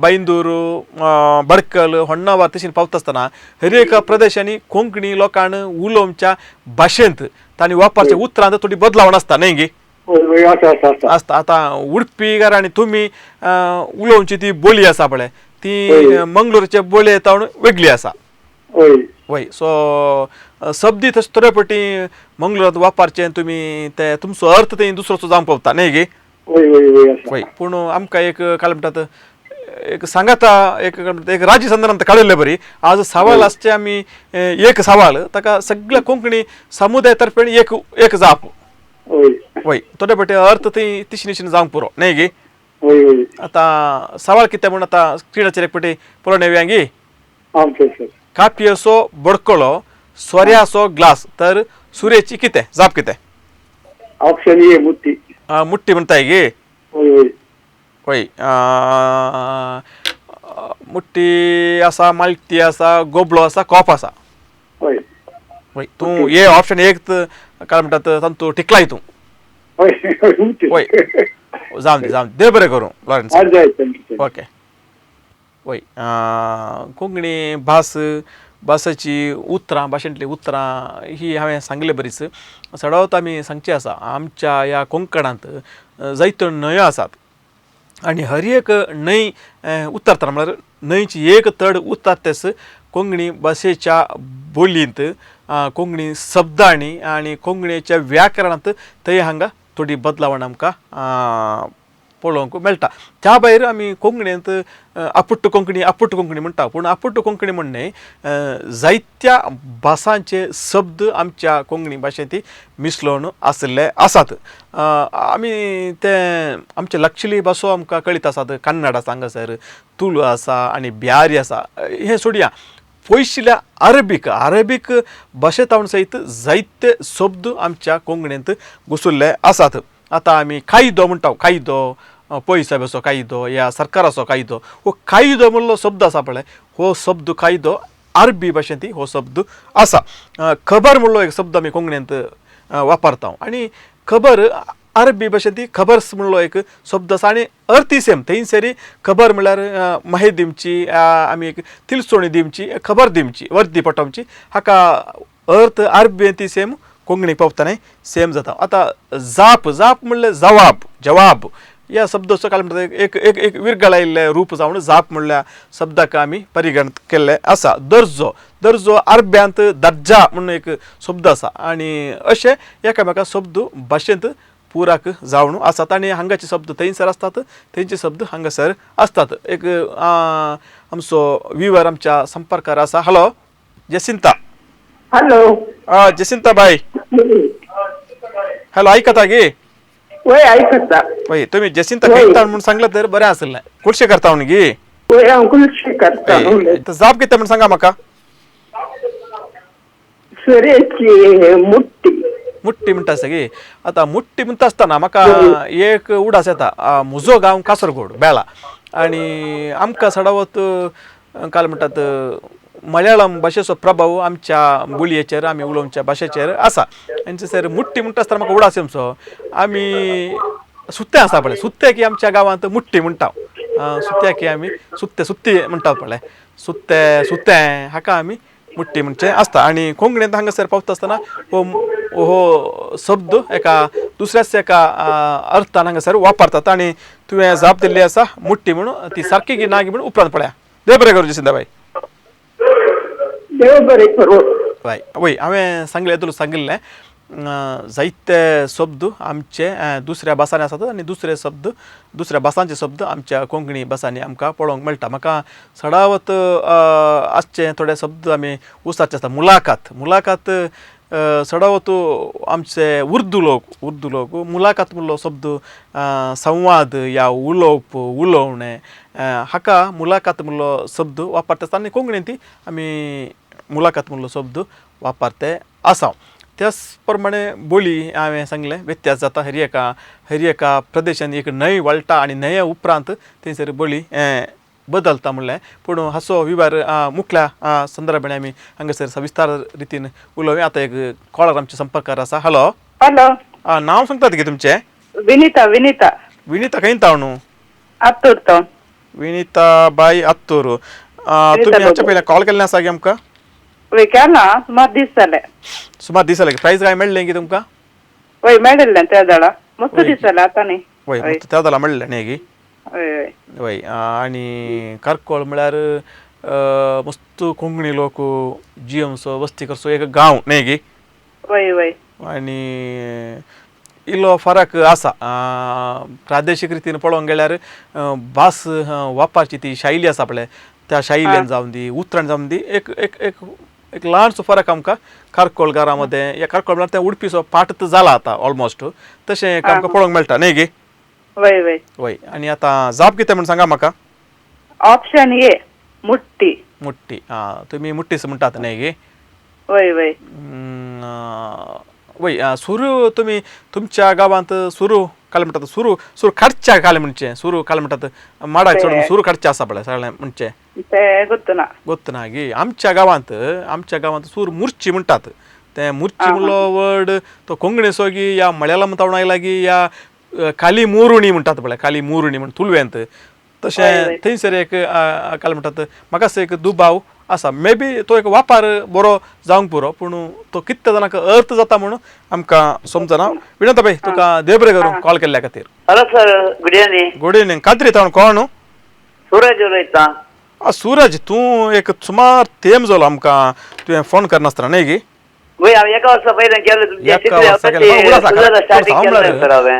[SPEAKER 3] बैंदूर, बडकल, होण्णावार तशीन पावता आसतना हर एका प्रदेशांनी कोंकणी लोकांक उलोवच्या भाशेंत तांणी वापरच्या उतरांत थोडी बदलावण आसता न्ही गी? आसता. आतां उडपीकार आनी तुमी उलोवची ती बोली आसा पळय ती मंगलोरचे बोली तावन वेगळी आसा. वय. सो शब्दी तशें थोडे पटी मंगलोरांत वापरचे तुमी ते तुमचो अर्थ थंय दुसरोचो जावंक पावता न्ही गी? वय. पूण आमकां एक काय म्हणटात एक सांगाता एक एक राजी संदर्भांत काडिल्ले बरी आज सवाल आसचे आमी एक सवाल ताका सगळ्या कोंकणी समुदाय तर्फे एक एक जाप. वय. थोडे पटी अर्थ थंय तिशी निशीन जावंक पुरो न्ही गी? आतां सवाल कितें म्हूण आतां स्क्रिनाचेर एक पटी पळोवन येवया गी? कापयेचो बडकळो, सोऱ्याचो ग्लास, तर सुरेची कितें जाप कितें?
[SPEAKER 5] ऑप्शन ए मुट्टी.
[SPEAKER 3] मुट्टी म्हणताय गे? वय. मुट्टी आसा, मालटी आसा, गोबलो आसा, कॉप आसा. वय. तूं ए ऑप्शन एक काय म्हणटात तातूंत टिकलाय तूं. वय. जावं दी, जावं दी, देव बरें करूं लॉरेन्स. ओके. वय. कोंकणी भास भासाची उतरां, भाशेंतलीं उतरां ही हांवें सांगले बरीच चडावत आमी सांगची आसा. आमच्या ह्या कोंकणांत जायत्यो न्हंयो आसात आनी हर एक न्हंय उतरतना म्हळ्यार न्हंयची एक तड उतरतेच कोंकणी भाशेच्या बोलयेंत कोंकणी शब्दांनी आनी कोंकणीच्या व्याकरणांत थंय हांगा थोडी बदलावण आमकां पळोवंक मेळटा. त्या भायर आमी कोंकणींत आपुट्ट कोंकणी आपुट्ट कोंकणी म्हणटा, पूण आपुट्ट कोंकणी म्हण न्हय, जायत्या भासांचे शब्द आमच्या कोंकणी भाशेंत मिसळून आशिल्ले आसात. आमी ते आमचे लक्षली भासो आमकां कळीत आसात, कन्नड आसा हांगासर, तुळू आसा आनी बिहारी आसा. हें सोडया, पयशिल्ल्या अरबीक अरबीक भाशेंत सयत जायते शब्द आमच्या कोंकणींत घुसुल्ले आसात. आतां आमी कायदो म्हणटा, कायदो पयसाबेचो कायदो ह्या सरकाराचो कायदो, हो कायदो म्हणलो शब्द आसा पळय, हो शब्द कायदो अरबी भाशेंत हो शब्द आसा. खबर म्हणलो एक शब्द आमी कोंकणींत वापरता आनी खबर अरबी भाशेंत खबर्स म्हणलो एक शब्द आसा आनी अर्थी सेम थंयसरी खबर म्हणल्यार माहिती दिवची, आमी एक तिलसोणी दिवची, खबर दिवची, वर्दी पटोवची, हाका अर्थ अरबी ती सेम कोंकणी पावतना सेम जाता. आतां जाप, जाप म्हणल्यार जवाब, जवाब ह्या शब्दाचो काय म्हणटा एक एक एक विरगळायिल्लें रूप जावन जाप म्हणल्या शब्दाक आमी परिगणित केल्लें आसा. दर्जो, दर्जो अरब्यांत दर्जा म्हणून एक शब्द आसा आनी अशें एकामेका शब्द भाशेंत पुराक जावन आसात आनी हांगाचे शब्द थंयसर आसतात, थंयचे शब्द हांगासर आसतात. एक आमचो विवर आमच्या संपर्कार आसा. हॅलो जसिंता.
[SPEAKER 4] हॅलो
[SPEAKER 3] जसिंता बाय. हॅलो आयकता गे?
[SPEAKER 4] वय आयकता.
[SPEAKER 3] वय तुमी जसिंता करता म्हणून सांगलं तर बरें आसलें. कुडशे करता म्हणून गी?
[SPEAKER 4] वय हांव कुडशे करता.
[SPEAKER 3] जाप कितें म्हणून सांगा म्हाका.
[SPEAKER 4] सुरेची मुट्टी.
[SPEAKER 3] मुट्टी म्हणटा आसता गी. आतां मुट्टी म्हणटा आसतना म्हाका एक उडास येता. म्हजो गांव कासरगोड बेळा आनी आमकां सडावत काल म्हणटात मलयाळम भाशेचो प्रभाव आमच्या बोलयेचेर, आमी उलोवच्या भाशेचेर आसा. आनी सर मुट्टी म्हणटा आसतना म्हाका उडास येमचो आमी सुत्तें आसा पळय, सुत्तें की आमच्या गांवांत मुट्टी म्हणटा. सुत्याक आमी सुत्ते सुत्ती म्हणटात पळय, सुत्ते सुतें हाका आमी मुट्टी म्हणचें आसता. आनी कोंकणींत हांगासर पावता आसतना हो हो शब्द एका दुसऱ्याच एका अर्थान हांगासर वापरतात. आनी तुवें जाप दिल्ली आसा मुट्टी म्हणून, ती सारकी की ना म्हणून उपरांत पळया. देव बरें करूं जसिंदाबाई.
[SPEAKER 4] देव बरें करूं.
[SPEAKER 3] वय वय हांवें सांगलें तुला सांगिल्लें जायते शब्द आमचे दुसऱ्या भासांनी आसात आनी दुसरे शब्द दुसऱ्या भासांचे शब्द आमच्या कोंकणी भासांनी आमकां पळोवंक मेळटा. म्हाका सडावत आसचे थोडे शब्द आमी उसाचे आसता. मुलाकात, मुलाकात सडावत आमचे उर्दू लोक मुलाकात म्हणलो शब्द संवाद या उलोवप उलोवणें हाका मुलाकात म्हणलो शब्द वापरता आनी कोंकणींत ती आमी मुलाकात म्हणलो शब्द वापरते आसा. त्याच प्रमाणे बोली हांवें सांगलें व्यत्यास जाता हर एका प्रदेशान एक न्हंय वळटा आनी न्हंये उपरांत थंयसर बोली बदलता म्हणलें. पूण हाचो विवर मुखल्या संदर्भान आमी हांगासर सविस्तर रितीन उलोवया. आतां एक कॉलर आमच्या संपर्कार आसा. हॅलो.
[SPEAKER 4] हॅलो.
[SPEAKER 3] नांव सांगतात की तुमचें?
[SPEAKER 4] विनिता. विनिता.
[SPEAKER 3] विनिता खंय ताव न्हू?
[SPEAKER 4] आत्तूर तो.
[SPEAKER 3] विनिता बाई आत्तूर. तुमी हाच्या पयलीं कॉल केल्लें आसा की आमकां?
[SPEAKER 4] वय केला, सुमार दीस जाले.
[SPEAKER 3] सुमार दीस जाले. प्रायज काय मेळ्ळें की तुमकां?
[SPEAKER 4] वय मेळिल्लें त्या जाणा, मस्त दीस जाले आतां न्ही.
[SPEAKER 3] वय मस्त त्या जाल्यार मेळ्ळें न्ही की?
[SPEAKER 4] वय वय
[SPEAKER 3] वय. आनी कार्कोळ म्हळ्यार मस्त कोंकणी लोक जियमसो वस्ती करचो एक गांव न्ही की?
[SPEAKER 4] वय वय.
[SPEAKER 3] आनी इल्लो फरक आसा प्रादेशीक रितीन पळोवंक गेल्यार भास वापरची ती शैली आसा पळय त्या शैलीन जावन दी उतरान जावन दी एक एक एक एक ल्हानसो फरक आमकां कार्कोळ घरा मदें. ह्या कार्कोळ म्हळ्यार तें उडपीचो पाट जाला आतां ऑलमोस्ट, तशें एक आमकां पळोवंक मेळटा न्ही गे?
[SPEAKER 4] वय वय
[SPEAKER 3] वय. आनी आतां जाप कितें म्हण सांगा म्हाका.
[SPEAKER 4] ऑप्शन ए मुट्टी.
[SPEAKER 3] मुट्टी. आं तुमी मुट्टीस म्हणटात न्ही गे?
[SPEAKER 4] वय वय
[SPEAKER 3] वय. सुरू तुमी तुमच्या गांवांत सुरू काल म्हणटात, सुरू सुरू काडच्या काल म्हणचें, सुरू काल म्हणटात माडाक चडून सुरू काडचें आसा पळय सगळें म्हणचें
[SPEAKER 4] तें गोत्तना
[SPEAKER 3] गोत्तना गी. आमच्या गांवांत सूर मुर्ची म्हणटात. तें मुर्ची म्हणलो वर्ड तो कोंकणीचो गी या मलयाळम तावण आयला की या काली मुरुणी म्हणटात पळय, काली मुरुणी म्हण तुलवेंत तशें थंयसर एक काल म्हणटात. म्हाका एक दुबाव आसा, मे बी तो एक वापर बरो जावंक पुरो पूण तो कितल्या जाणांक अर्थ जाता म्हणून आमकां समजना. विनोद बाई तुका देव बरें करूं कॉल केल्ल्या खातीर.
[SPEAKER 8] Hello sir, good evening.
[SPEAKER 3] Good evening. Kadri तावण कोण?
[SPEAKER 8] सूरज उलयता.
[SPEAKER 3] सूरज तूं एक सुमार तेम जालो आमकां तुवें फोन करनासतना न्ही गी?
[SPEAKER 8] एका वर्सा पयलें केलें.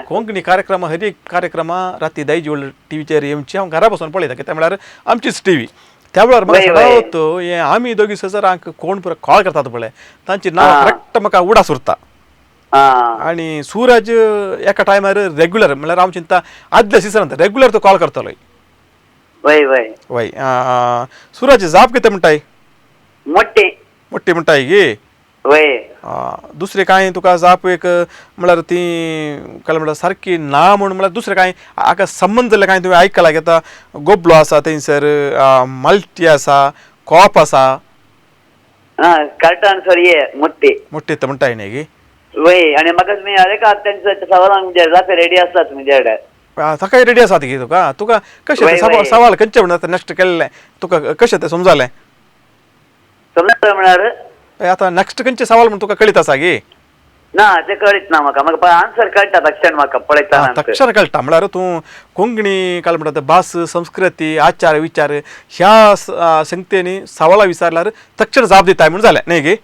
[SPEAKER 3] कोंकणी कार्यक्रम हर एक कार्यक्रम राती दायज वर्ल्ड टीव्हीचेर येवची हांव घरा बसून पळयता कित्याक म्हळ्यार आमचीच टीव्ही. त्या वेळार म्हाका सदांच हें आमी दोगी सजरांक कोण पुरो कॉल करतात पळय तांची नांव करेक्ट म्हाका उडास उरता. आनी सूरज एका टायमार रेगुलर म्हळ्यार हांव चिंता आदल्या सिजनांत रेगुलर तो कॉल करतालो.
[SPEAKER 8] वय वय
[SPEAKER 3] वय. सूरज जाप कितें म्हणटाय?
[SPEAKER 8] मोट्टी.
[SPEAKER 3] मोट्टी म्हणटाय गे?
[SPEAKER 8] वय.
[SPEAKER 3] दुसरें कांय तुका जाप एक म्हळ्यार ती काय म्हळ्यार सारकी ना म्हूण म्हळ्यार दुसरें कांय हाका संबंद जाल्लें कांय तुवें आयकलां घेता? गोबलो आसा थंयसर, माल्टी आसा, कोप आसा.
[SPEAKER 8] करेक्ट आन्सर ये मोट्टी.
[SPEAKER 3] मोट्टी तर म्हणटाय न्ही गी?
[SPEAKER 8] वय. आनी म्हाका तुमी हर एका तांच्या सवालांक जापे रेडी आसा तुमच्या कडेन.
[SPEAKER 3] सकाळी रेडी आसा ती तुका? तुका कशें सवाल खंयचें म्हणटा नेक्स्ट केल्लें तुका कशें तें समजालें?
[SPEAKER 8] समजलें म्हळ्यार
[SPEAKER 3] आतां नेक्स्ट खंयचें सवाल म्हण तुका कळीत आसा गे?
[SPEAKER 8] ना तें कळीत ना म्हाका. म्हाका आन्सर कळटा तक्षण म्हाका पळयता.
[SPEAKER 3] तक्षण कळटा म्हळ्यार तूं कोंकणी काल म्हणटा भास संस्कृती आचार विचार ह्या संगतेनी सवालां विचारल्यार तक्षण जाप दिताय म्हूण जालें न्ही गे?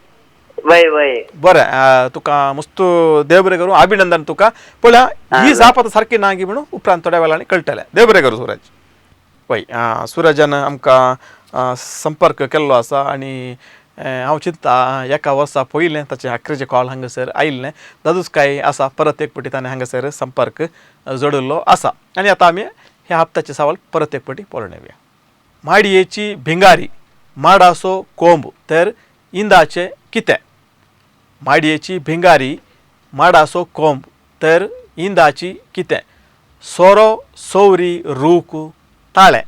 [SPEAKER 8] वय वय.
[SPEAKER 3] बरें तुका मस्त देव बरें करूं, अभिनंदन तुका. पळया ही जाप आतां सारकी ना गी म्हणून उपरांत थोड्या वेळान कळटलें. देव बरें करूं सूरज. वय. सुरजान आमकां संपर्क केल्लो आसा आनी हांव चिंता एका वर्सा पयलें ताचें आखरेचें कॉल हांगासर आयिल्लें दादूच काय आसा परत एक फावटी ताणें हांगासर संपर्क जोडिल्लो आसा. आनी आतां आमी ह्या हप्त्याचें सवाल परत एक फावटी पळोवन येवया. माडयेची भिंगारी माडाचो कोंब तर इंदाचें कितें? माडयेची भिंगारी माडाचो कोंब तर इंदाची कितें? सोरो, सोवरी, रूख, ताळें.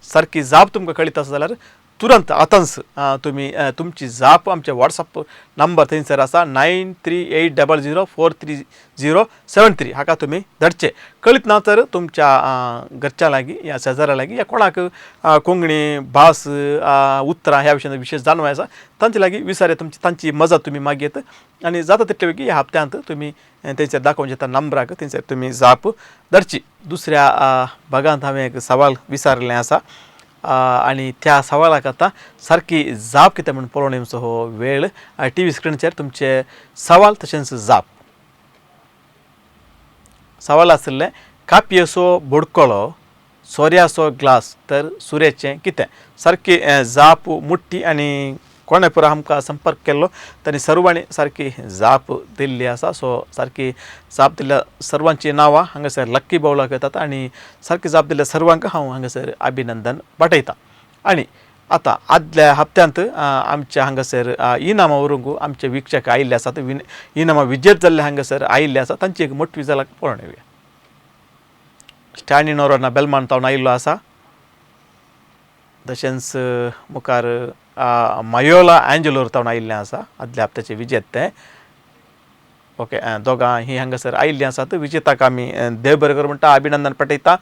[SPEAKER 3] सारकी जाप तुमकां कळीत आसा जाल्यार तुरंत आतांच तुमी तुमची जाप आमचे व्हॉट्सअप नंबर थंयसर आसा 9380043073 हाका तुमी धाडचे. कळीत ना तर तुमच्या घरच्या लागीं या शेजाऱ्या लागीं या कोणाक कोंकणी भास उतरां ह्या विशयान विशेश जाणवाय आसा तांचे लागीं विचार तुमची तांची मजत तुमी मागयत आनी जाता तितले बेगीन ह्या हप्त्यांत तुमी थंयसर दाखोवचे त्या नंबराक थंयसर तुमी जाप धाडची. दुसऱ्या भागांत हांवें एक सवाल विचारिल्लें आसा आनी त्या सवालाक आतां सारकी जाप कितें म्हूण पळोवन येवचो हो वेळ. टी व्ही स्क्रिनीचेर तुमचे सवाल तशेंच जाप. सवाल आशिल्लें कापयेचो बोडकळो सोऱ्याचो ग्लास तर सुऱ्याचें कितें. सारकी जाप मुट्टी आनी कोणे पुरो आमकां संपर्क केल्लो तांणी सर्वांनी सारकी जाप दिल्ली आसा. सो सारकी जाप दिल्ल्या सर्वांची नांवां हांगासर लक्की बावलाक येतात आनी सारकी जाप दिल्ल्या सर्वांक हांव हांगासर अभिनंदन पाठयतां. आनी आतां आदल्या हप्त्यांत आमच्या हांगासर इनामां व्हरूंक आमचे वीक्षक आयिल्ले आसात, इनामां विजेत जाल्ले हांगासर आयिल्ले आसा, तांची एक मोटवी जाल्यार पळोवन येवया. स्टॅनी नोरोना बेलमान तावन आयिल्लो आसा, तशेंच मुखार मायोला एंजलोर तावन आयिल्लें आसा आदल्या हप्त्याचे विजेत ते. ओके, दोगां ही हांगासर आयिल्लीं आसात. विजेताक आमी देव बरें करूं म्हणटा, अभिनंदन पाठयता.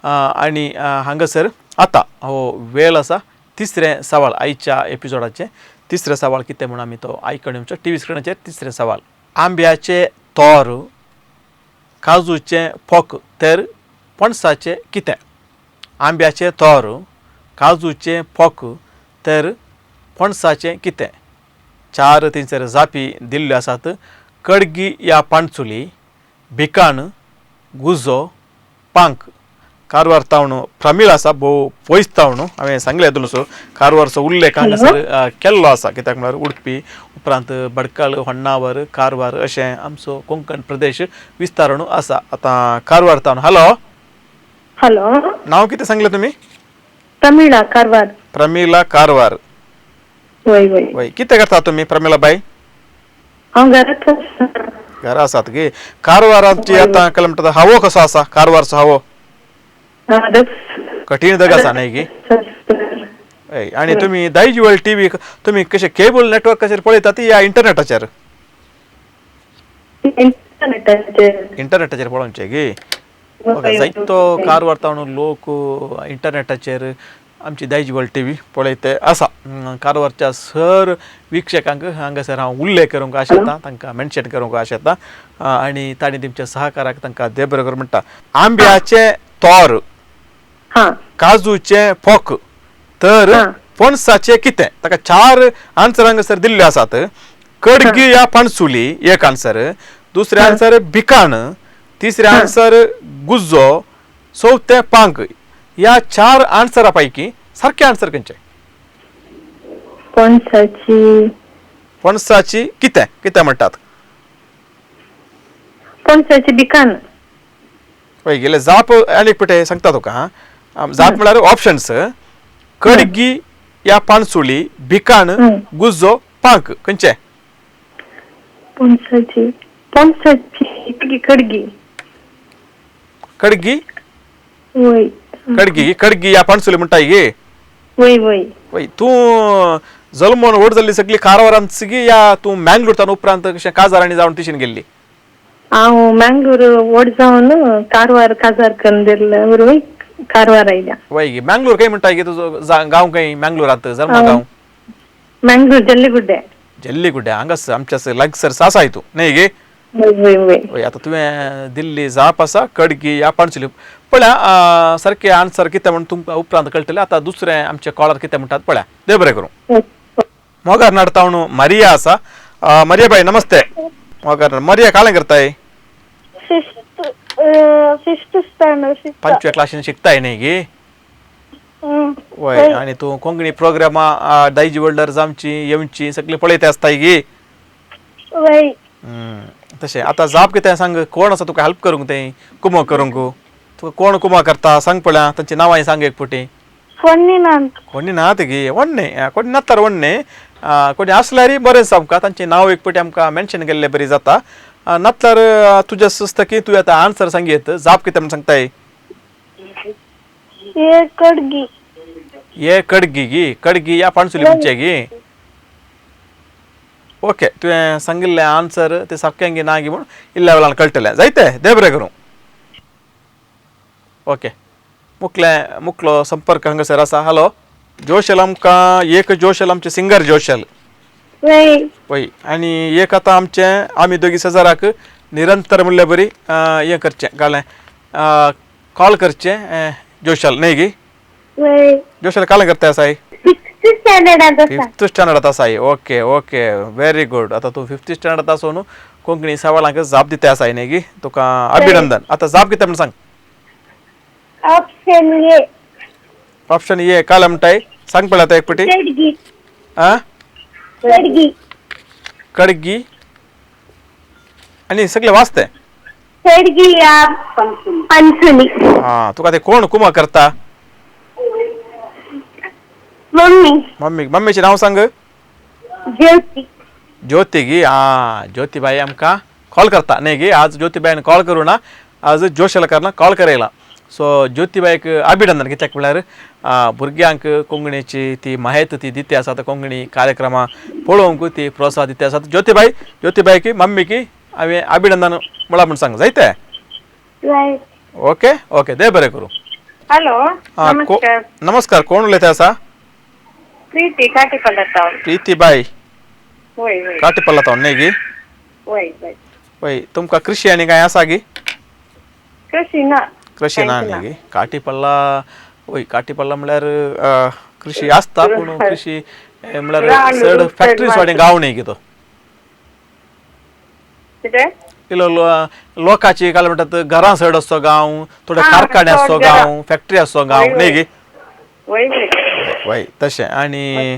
[SPEAKER 3] आनी हांगासर आतां हो वेळ आसा तिसरें सवाल आयच्या एपिसोडाचें तिसरें सवाल कितें म्हूण आमी तो आयकून येवचो. टी व्ही स्क्रिनाचेर तिसरें सवाल, आंब्याचे तोर काजूचें पोक तर पणसाचें कितें. आंब्याचें तोर काजूचें पोक तर पणसाचें कितें. चार थंयसर जापी दिल्ल्यो आसात. कडगी या पाणचुली, भिकाण, गुजो, पांक. कारवार तावन प्रमीळ आसा, भोव पयस तावन हांवें सांगलें तुमचो कारवारचो उल्लेख हांगासर केल्लो आसा, कित्याक म्हळ्यार उडपी उपरांत भडकल, होन्नावर, कारवार अशें आमचो कोंकण प्रदेश विस्तारण आसा. आतां कारवार तावन हॅलो.
[SPEAKER 7] हॅलो,
[SPEAKER 3] नांव कितें सांगलें तुमी?
[SPEAKER 7] प्रमिळा कारवार.
[SPEAKER 3] प्रमिला कारवार.
[SPEAKER 7] वय वय
[SPEAKER 3] वय, कितें करता तुमी प्रमिला बाई?
[SPEAKER 7] हांव घरात आसा.
[SPEAKER 3] घरा आसात गे. कारवाराची आतां कळ्ळें म्हणटा हवो कसो आसा कारवारचो हवो? कठीण दग आसा न्हय गी? हय. आनी तुमी दायजिवर्ल्ड टी व्ही तुमी कशें केबल नेटवर्काचेर पळयतात या इंटरनेटाचेर? इंटरनेटाचेर पळोवचें गे. ओके, जायतो कारवार तावन लोक इंटरनेटाचेर आमची दायजिवर्ल्ड टी व्ही पळयते आसा. कारवारच्या सर वीक्षकांक हांगासर हांव उल्लेख करूंक आशेतां, तांकां मेन्शन करूंक आशेतां आनी तांणी तुमच्या सहकाराक तांकां देव बरें करूं म्हणटा. आंब्याचें तोर काजूचें पोक तर पणसाचें कितें. ताका चार आन्सर हांगासर दिल्ले आसात. कडगी या पणसुली एक आन्सर, दुसरें आन्सर भिकाण, तिसरें आन्सर गुज्जो, चवथें पांक. ह्या चार आन्सरा पैकी सारकें आन्सर खंयचें?
[SPEAKER 7] पणसाची.
[SPEAKER 3] पणसाची कितें कितें म्हणटात?
[SPEAKER 7] पणसाची भिकाण.
[SPEAKER 3] पळय गेले जाप आनी एक पटे सांगता तुका. जाप म्हळ्यार ऑप्शन्स कडगी या पाणसुली, भिकाण, गुज्जो, पांक. खंयचें?
[SPEAKER 7] पणसाची पणसाची कडगी.
[SPEAKER 3] कडगी?
[SPEAKER 7] वय
[SPEAKER 3] कडगी. कडगी या पाणसुली म्हणटा गे?
[SPEAKER 7] वय वय
[SPEAKER 3] वय. तूं जल्मोन व्हड जाल्ली सगळी कारवारांत गी या तूं मँगलोर तान उपरांत कशें काजारांनी जावन तिशीन गेल्ली?
[SPEAKER 7] हांव मँगलोर व्हड जावन कारवार काजार करून दिल्ले वरवीं कारवार आयल्या.
[SPEAKER 3] वय गे. मँगलोर खंय म्हणटा गे तुजो गांव खंय मँगलोरांत जल्म गांव?
[SPEAKER 7] मँगलोर जल्लीगुड्डे.
[SPEAKER 3] जल्लीगुड्डे हांगासर आमच्या लागसर सासाय तूं न्हय गे?
[SPEAKER 7] वय वय
[SPEAKER 3] वय. आतां तुवें दिल्ली जाप आसा कडगी या पाणसुली. पळया सारकें आन्सर कितें म्हूण तुमकां उपरांत कळटलें. आतां दुसरें आमचे कॉलर कितें म्हणटात पळया. देव बरें करूं. मोगार नाडतावन मरिया आसा. मरिया बाई नमस्ते. मोगार मरिया काळें करताय?
[SPEAKER 7] Fifth standard.
[SPEAKER 3] पंचव्या क्लासीन शिकताय न्हय गे? वय. आनी तूं कोंकणी प्रोग्रामां दायजी वर्ल्डार आमची येवची सगळीं पळयता आसताय गे?
[SPEAKER 7] वय.
[SPEAKER 3] तशें आतां जाप कितें सांग, कोण आसा तुका हेल्प करूंक तें कुमो करूंक? तुका कोण कुमो करता सांग पळया, तांची नांवां सांग एक फावटी.
[SPEAKER 7] कोणी नात.
[SPEAKER 3] कोणी नात गे? वण्णे कोणी नातर वण्णे कोणी आसल्यार बरें आमकां तांचें नांव एक फावटी आमकां मेन्शन केल्लें बरी जाता. नातल्यार तुज्या सुचता की तुवें आतां आन्सर सांगयत जाप कितें म्हूण सांगताय?
[SPEAKER 7] कडगी.
[SPEAKER 3] ये कडगी गी कडगी या पणसुली म्हणचे गी. ओके तुवें सांगिल्लें आन्सर ते सारकें गी ना गी म्हूण इल्ल्या वेळान कळटलें. जायते देव बरें करूं. ओके मुखले मुखलो संपर्क हांगासर आसा. हॅलो जोशल आमकां एक जोशल आमचें सिंगर जोशल वय आनी एक आतां आमचें आमी दोगी शेजाराक निरंतर म्हणल्यार बरी हें करचें कळ्ळें कॉल करचें जोशल न्हय गी. जोशल काल करता आसाय? फिफ्थ स्टँडर्डांत आसाय. Okay okay very good. आतां तूं फिफ्थ स्टँडर्डांत आसून कोंकणी सवालांक जाप दिता आसाय न्हय गी, तुका अभिनंदन. आतां जाप कितें म्हण सांग.
[SPEAKER 7] Option A.
[SPEAKER 3] ऑप्शन ए काल म्हणटाय सांग पळय आतां एक पटी. आं
[SPEAKER 7] कडगी.
[SPEAKER 3] कडगी आनी सगळें वाचतें.
[SPEAKER 7] कडगी या पणसुली.
[SPEAKER 3] आं तुका ते कोण कुमा करता?
[SPEAKER 7] मम्मी.
[SPEAKER 3] मम्मी. मम्मीचें नांव सांग.
[SPEAKER 7] ज्योती.
[SPEAKER 3] ज्योती गी. आं ज्योतीबाई आमकां कॉल करता न्हय गी. आज ज्योतीबाईन कॉल करूं ना, आज जोशलकारना कॉल करयला. सो ज्योतीबाईक अभिनंदन कित्याक म्हळ्यार भुरग्यांक कोंकणीची ती माहिती ती दिती आसा, कोंकणी कार्यक्रमां पळोवंक ती प्रोत्साहन दिती आसा. ज्योतीबाई ज्योतीबाईक मम्मीकी हांवें अभिनंदन म्हळां म्हूण सांग. जायते ओके ओके देव बरें करूं.
[SPEAKER 4] हॅलो नमस्कार.
[SPEAKER 3] नमस्कार. कोण उलयता आसा?
[SPEAKER 4] प्रीती काटीपल्ला.
[SPEAKER 3] प्रीती बाई
[SPEAKER 4] वय वय
[SPEAKER 3] काटीपल्ला तावन न्हय गी?
[SPEAKER 4] वय वय
[SPEAKER 3] वय. तुमकां कृषी आनी कांय आसा गी?
[SPEAKER 4] कृषी ना.
[SPEAKER 3] कृषी ना न्ही गी. काटीपल्ला वय काटीपल्ला म्हणल्यार कृषी आसता पूण कृषी म्हणल्यार चड फॅक्टरीज वाडे गांव न्ही गी तो. इलो लोकांची काय म्हणटात घरां चड आसचो गांव, थोडे कारखाने आसचो गांव, फॅक्टरी आसचो गांव न्ही गी? वय तशें. आनी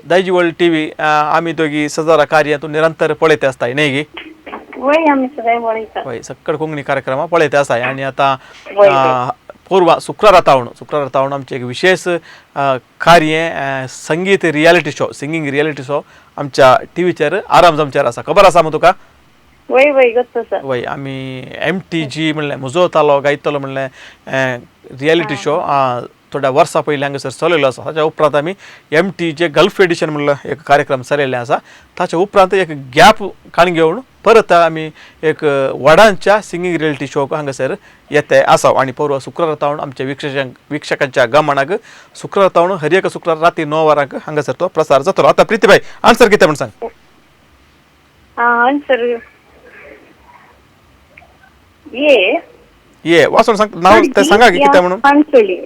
[SPEAKER 3] दायजी वर्ल्ड टीव्ही आमी दोगी सजारा कार्य तूं निरंतर पळयत आसताय न्ही गी? वय सक्कड कोंकणी कार्यक्रमां पळयत आसाय. आनी आतां पूर्वा शुक्रारा तावन शुक्रारा तावन आमचें एक विशेष कार्य संगीत reality show singing reality show आमच्या टीव्हीचेर आराम जमचेर आसा. खबर आसा मग तुका?
[SPEAKER 4] वय वय गत आसा.
[SPEAKER 3] वय आमी एम टी जी म्हणलें म्हजो तालो गायतलो म्हणलें रियलिटी शो थोड्या वर्सां पयलीं हांगासर चलयलो आसा. ताच्या उपरांत आमी M T J gulf edition म्हणलो एक कार्यक्रम चलयल्ले आसा. ताच्या उपरांत एक गॅप काण घेवन परत आमी एक वडांच्या सिंगींग रियलिटी शोक हांगासर येते आसा. आनी परवा शुक्रारा तावन आमच्या वीक्षकांच्या गमनाक शुक्रारा तावन हर एक शुक्रार राती 9 वरांक हांगासर तो प्रसार जातलो. आतां प्रीतीबाई आन्सर कितें म्हण सांग.
[SPEAKER 4] आन्सर ए.
[SPEAKER 3] ये वाचून सांग नाव ते सांगा की कितें म्हणून.
[SPEAKER 4] पणसुली.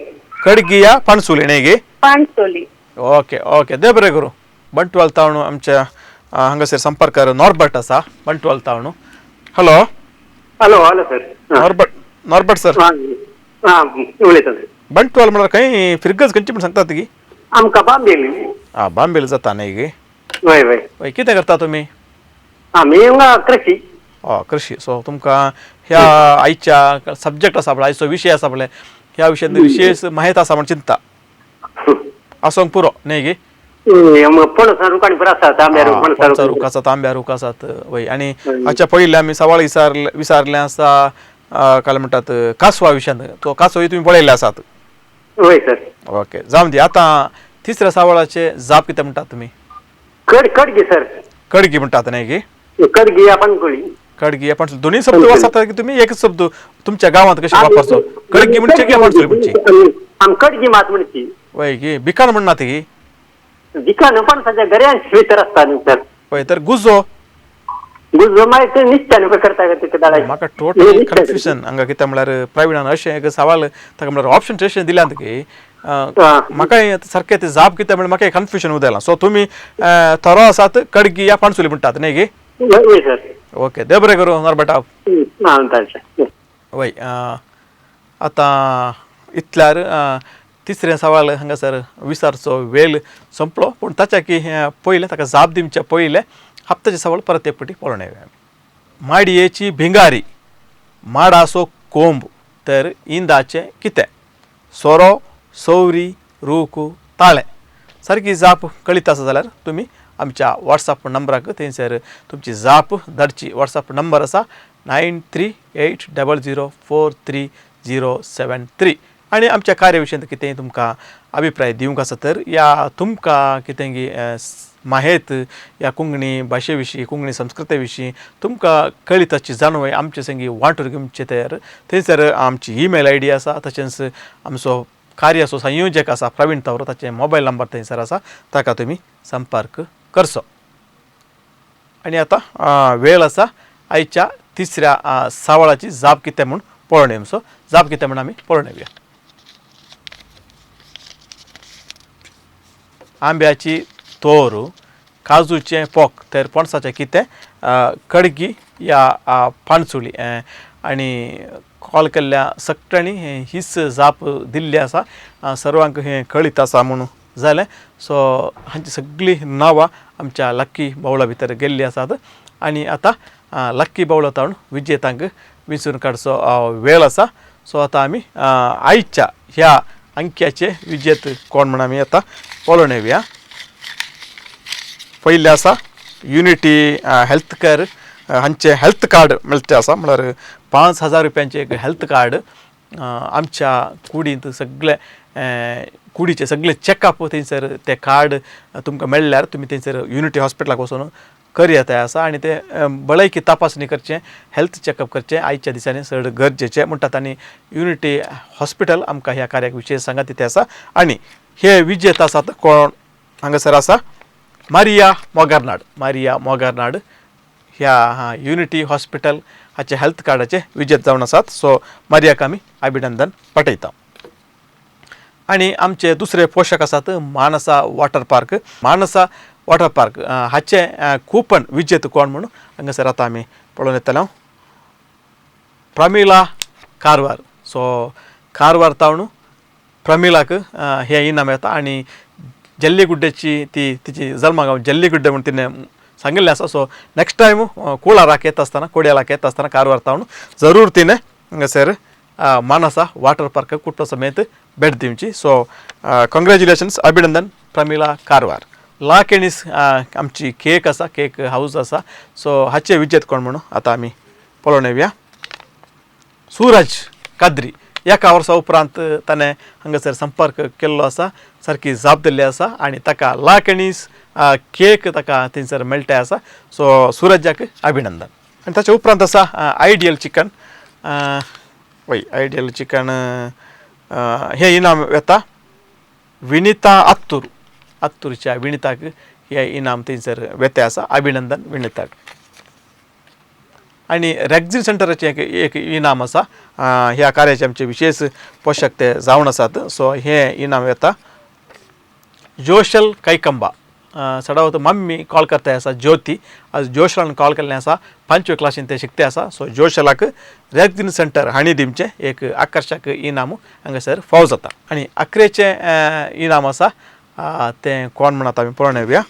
[SPEAKER 3] कडगिया पणसुली न्ही गी?
[SPEAKER 4] पणसुली.
[SPEAKER 3] ओके ओके देव बरें करूं. बंटवाल तावणू आमच्या हांगासर संपर्कार नॉर्बर्ट आसा. Bantwal तावणू. Hello
[SPEAKER 5] hello hello sir.
[SPEAKER 3] Norbert Norbert sir.
[SPEAKER 5] आं उलयता सर.
[SPEAKER 3] बंटवाल म्हळ्यार खंय फिरगज खंयची म्हण सांगतात गी?
[SPEAKER 5] आमकां बांबेल.
[SPEAKER 3] आं बांबेल जाता न्ही गी?
[SPEAKER 5] वय वय.
[SPEAKER 3] वय कितें करता तुमी?
[SPEAKER 5] आमी हांगा कृषी.
[SPEAKER 3] हय कृषी. सो तुमकां ह्या आयच्या सब्जेक्ट आसा पळय, आयचो विशय आसा पळय, ह्या विशयांत विशेष माहिती आसा म्हण चिंता आसोंक पुरो न्ही गी?
[SPEAKER 5] पणसा रूख आनी बरो आसा,
[SPEAKER 3] पणसा रूख आसात, आंब्या रूख आसात. वय. आनी हाच्या पयलीं आमी सवाळ विचारलें आसा काय म्हणटात कासवा विशयान, तो कासवय तुमी पळयल्ले आसात.
[SPEAKER 5] वय सर.
[SPEAKER 3] ओके जावं दी. आतां तिसऱ्या सवाळाचे जाप कितें म्हणटात तुमी?
[SPEAKER 5] कडगी सर.
[SPEAKER 3] कडगी म्हणटात न्ही गी?
[SPEAKER 5] कडगी पानकुळी.
[SPEAKER 3] कडगी पण दोन्ही शब्द वाचतात की तुम्ही एकच शब्द तुमच्या गावात कसे वापरतो? कडगी म्हणजे की पानसुली म्हणची?
[SPEAKER 5] कडगी मात म्हणची.
[SPEAKER 3] वय की बिकान म्हणनात की?
[SPEAKER 5] बिकान पणसाच्या गऱ्यांची भितर आसता न्ही सर.
[SPEAKER 3] वय तर गुजो
[SPEAKER 5] गुजो मागीर निश्चान करता तिका.
[SPEAKER 3] म्हाका टोटल कन्फ्युजन हांगा कितें म्हळ्यार प्रवीणान अशें एक सवाल ताका म्हळ्यार ऑप्शन अशें दिल्यात की म्हाका सारकें ते जाप कितें म्हळ्यार म्हाका कन्फ्युजन उदयलां. सो तुमी थरो आसात कडगी या पानसुली म्हणटात न्ही गी?
[SPEAKER 5] वय सर.
[SPEAKER 3] ओके देव बरें करूं नॉर्बर्टा. वय आतां इतल्यार तिसरें सवाल हांगासर विचारचो वेळ सोंपलो पूण ताच्या की पयलें ताका जाप दिवच्या पयलें हप्त्याचें सवाल परत एक फावटी पळोवन येवया. माडयेची भिंगारी माडाचो कोंब तर इंदाचें कितें? सोरो, सवरी, रूख, ताळें. सारकी जाप कळीत आसा जाल्यार तुमी आमच्या वॉट्सएप नंबराक थंयसर तुमची जाप धाडची. वॉट्सएप नंबर आसा 9380043073. आनी आमच्या कार्य विशयांत कितेंय तुमकां अभिप्राय दिवंक आसा तर या तुमकां कितें माहेत या कोंकणी भाशे विशीं कोंकणी संस्कृते विशीं तुमकां कळीत आसची जाणवय आमचे संगी वांटून घेवचे तर थंयसर आमची ईमेल I D आसा. तशेंच आमचो कार्याचो संयोजक आसा प्रवीण तावरो, ताचे मोबायल नंबर थंयसर आसा, ताका तुमी संपर्क करचो. आनी आतां वेळ आसा आयच्या तिसऱ्या सवालाची जाप कितें म्हूण पळोवन येवचो. जाप कितें म्हूण आमी पळोवन येवया. आंब्याची तोर, काजूचें पोक तर पणसाचें कितें, कडगी या पाणचुली. आनी कॉल केल्ल्या सगळ्यांनी हीच जाप दिल्ली आसा. सर्वांक हें कळीत आसा म्हणून जालें. सो हांची सगळीं नांवां आमच्या लक्की बावला भितर गेल्ली आसात. आनी आतां लक्की बावला तावन विजेतांक विंचून काडचो वेळ आसा. सो आतां आमी आयच्या ह्या अंक्याचे विजेत कोण म्हण आमी आतां पळोवन येवया. पयलें आसा युनिटी हेल्थ केअर हांचें हेल्थ कार्ड मेळचें आसा. म्हळ्यार 5,000 रुपयांचें एक हेल्थ कार्ड आमच्या कुडींत सगळे कुडीचे सगळे चॅकअप थंयसर तें कार्ड तुमकां मेळ्ळ्यार तुमी थंयसर युनिटी हॉस्पिटलाक वचून करया आसा. आनी तें भलायकी तपासणी करचें, हेल्थ चॅकअप करचें आयच्या दिसांनी चड गरजेचें म्हणटात. आनी युनिटी हॉस्पिटल आमकां ह्या कार्याक विशेश सांगात तिथे आसा. आनी हे विजेत आसात कोण हांगासर आसा मारिया मोगारनाड. मारिया मोगारनाड ह्या युनिटी हॉस्पिटल हाचे हेल्थ कार्डाचे विजेत जावन आसात. सो मारियाक आमी अभिनंदन पाठयता. आनी आमचे दुसरे पोशक आसात Manasa water park. Manasa water park हाचे कूपन विजेत कोण म्हणून हांगासर आतां आमी पळोवन येतले. प्रमिला कारवार. सो कारवार तावन प्रमिलाक हें इनाम येता. आनी जल्लीगुड्डेची ती तिची जल्मगांव जल्लीगुड्डे म्हूण तिणें सांगिल्लें आसा. सो नेक्स्ट टायम कुळाराक येता आसतना कोडयालाक येता आसतना कारवार तावन जरूर तिणें हांगासर मानसा वॉटर पार्क कुटुंब समेत भेट दिवची. सो कंग्रेच्युलेशन्स, अभिनंदन प्रमिला कारवार. लाकेणीस आमची केक आसा, केक हावज आसा. सो हाचे विजेत कोण म्हणून आतां आमी पळोवन येवया. सूरज काद्री एका वर्सा उपरांत ताणें हांगासर संपर्क केल्लो आसा, सारकी जाप दिल्ली आसा आनी ताका लाकेणीस केक ताका थंयसर मेळटा आसा. सो सूरजाक अभिनंदन. आनी ताच्या उपरांत आसा आयडियल चिकन. वय आयडियल चिकन हें इनाम येता विनिता आत्तूर. आत्तूरच्या विनिताक हें इनाम थंयसर वेते आसा. अभिनंदन विनिताक. आनी रॅक्झिन सेंटराचें एक इनाम आसा. ह्या कार्याचे आमचे विशेश पोशक ते जावन आसात. सो हें इनाम येता जोशल कैकंबा. सडावत मम्मी कॉल करता आसा ज्योती. आज जोशलान कॉल केल्लें आसा, 5वे क्लासीन ते शिकते आसा. सो जोशलाक रॅक्झिन सेंटर हांणी दिवचें एक आकर्शक इनाम हांगासर फाव जाता. आनी अकरेचें इनाम आसा तें कोण म्हणत आमी पळोवन येवया.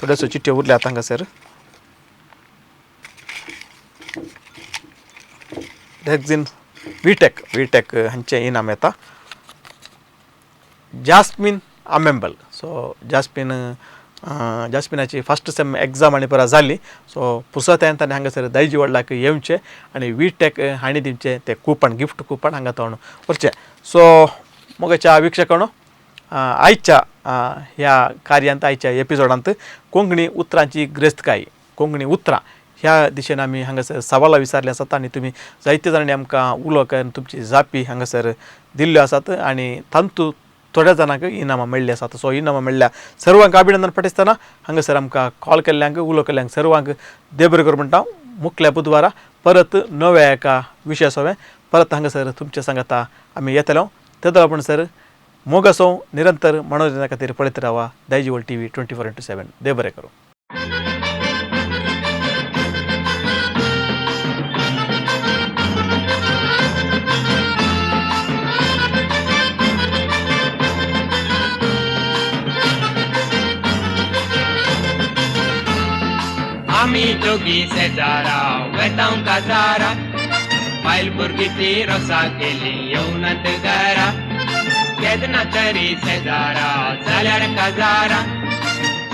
[SPEAKER 3] थोड्योश्यो चिट्यो उरल्यात हांगासर. रॅक्झिन विटेक, विटेक हांचें इनाम येता जास्मीन आमेंबल. सो जास्मीन जास्मिनाची फर्स्ट सेम एग्जाम आनी परा जाली. सो पुसतान ताणें हांगासर दायजी वडलाक येवचें आनी विटेक हांणी दिवचें तें कुपन, गिफ्ट कुपन हांगा तावन व्हरचें. सो मोगाच्या वीक्षकांनो, आयच्या ह्या कार्यांत आयच्या एपिसोडांत कोंकणी उतरांची ग्रेस्तकाय, कोंकणी उतरां ह्या दिशेन आमी हांगासर सवालां विचारलीं आसात. आनी तुमी जायते जाणांनी आमकां उलो करून तुमची जापी हांगासर दिल्ल्यो आसात आनी तांतू थोड्या जाणांक इनामां मेळ्ळीं आसात. सो इनामां मेळ्ळ्या सर्वांक अभिनंदन पाठयतना हांगासर आमकां कॉल केल्ल्यांक उलो केल्ल्यांक सर्वांक देव बरें करूं म्हणटा. मुखल्या बुधवारा परत नव्या एका विशया सोवें परत हांगासर तुमच्या सांगाता आमी येतलो. तेदो आपण सर मोगासो निरंतर मनोरंजना खातीर पळयत रावा दायजिवल TV 24x7. देव बरें करूं.
[SPEAKER 2] आमी दोगी शेजारा वेतांव काजारा, बायल भुरगीं ती रोसा केली येवनात घरा, केन्ना तरी शेजारा जाल्यार काजारा,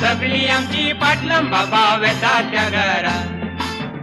[SPEAKER 2] सगळीं आमची पाटलां बाबा वेता त्या घरा.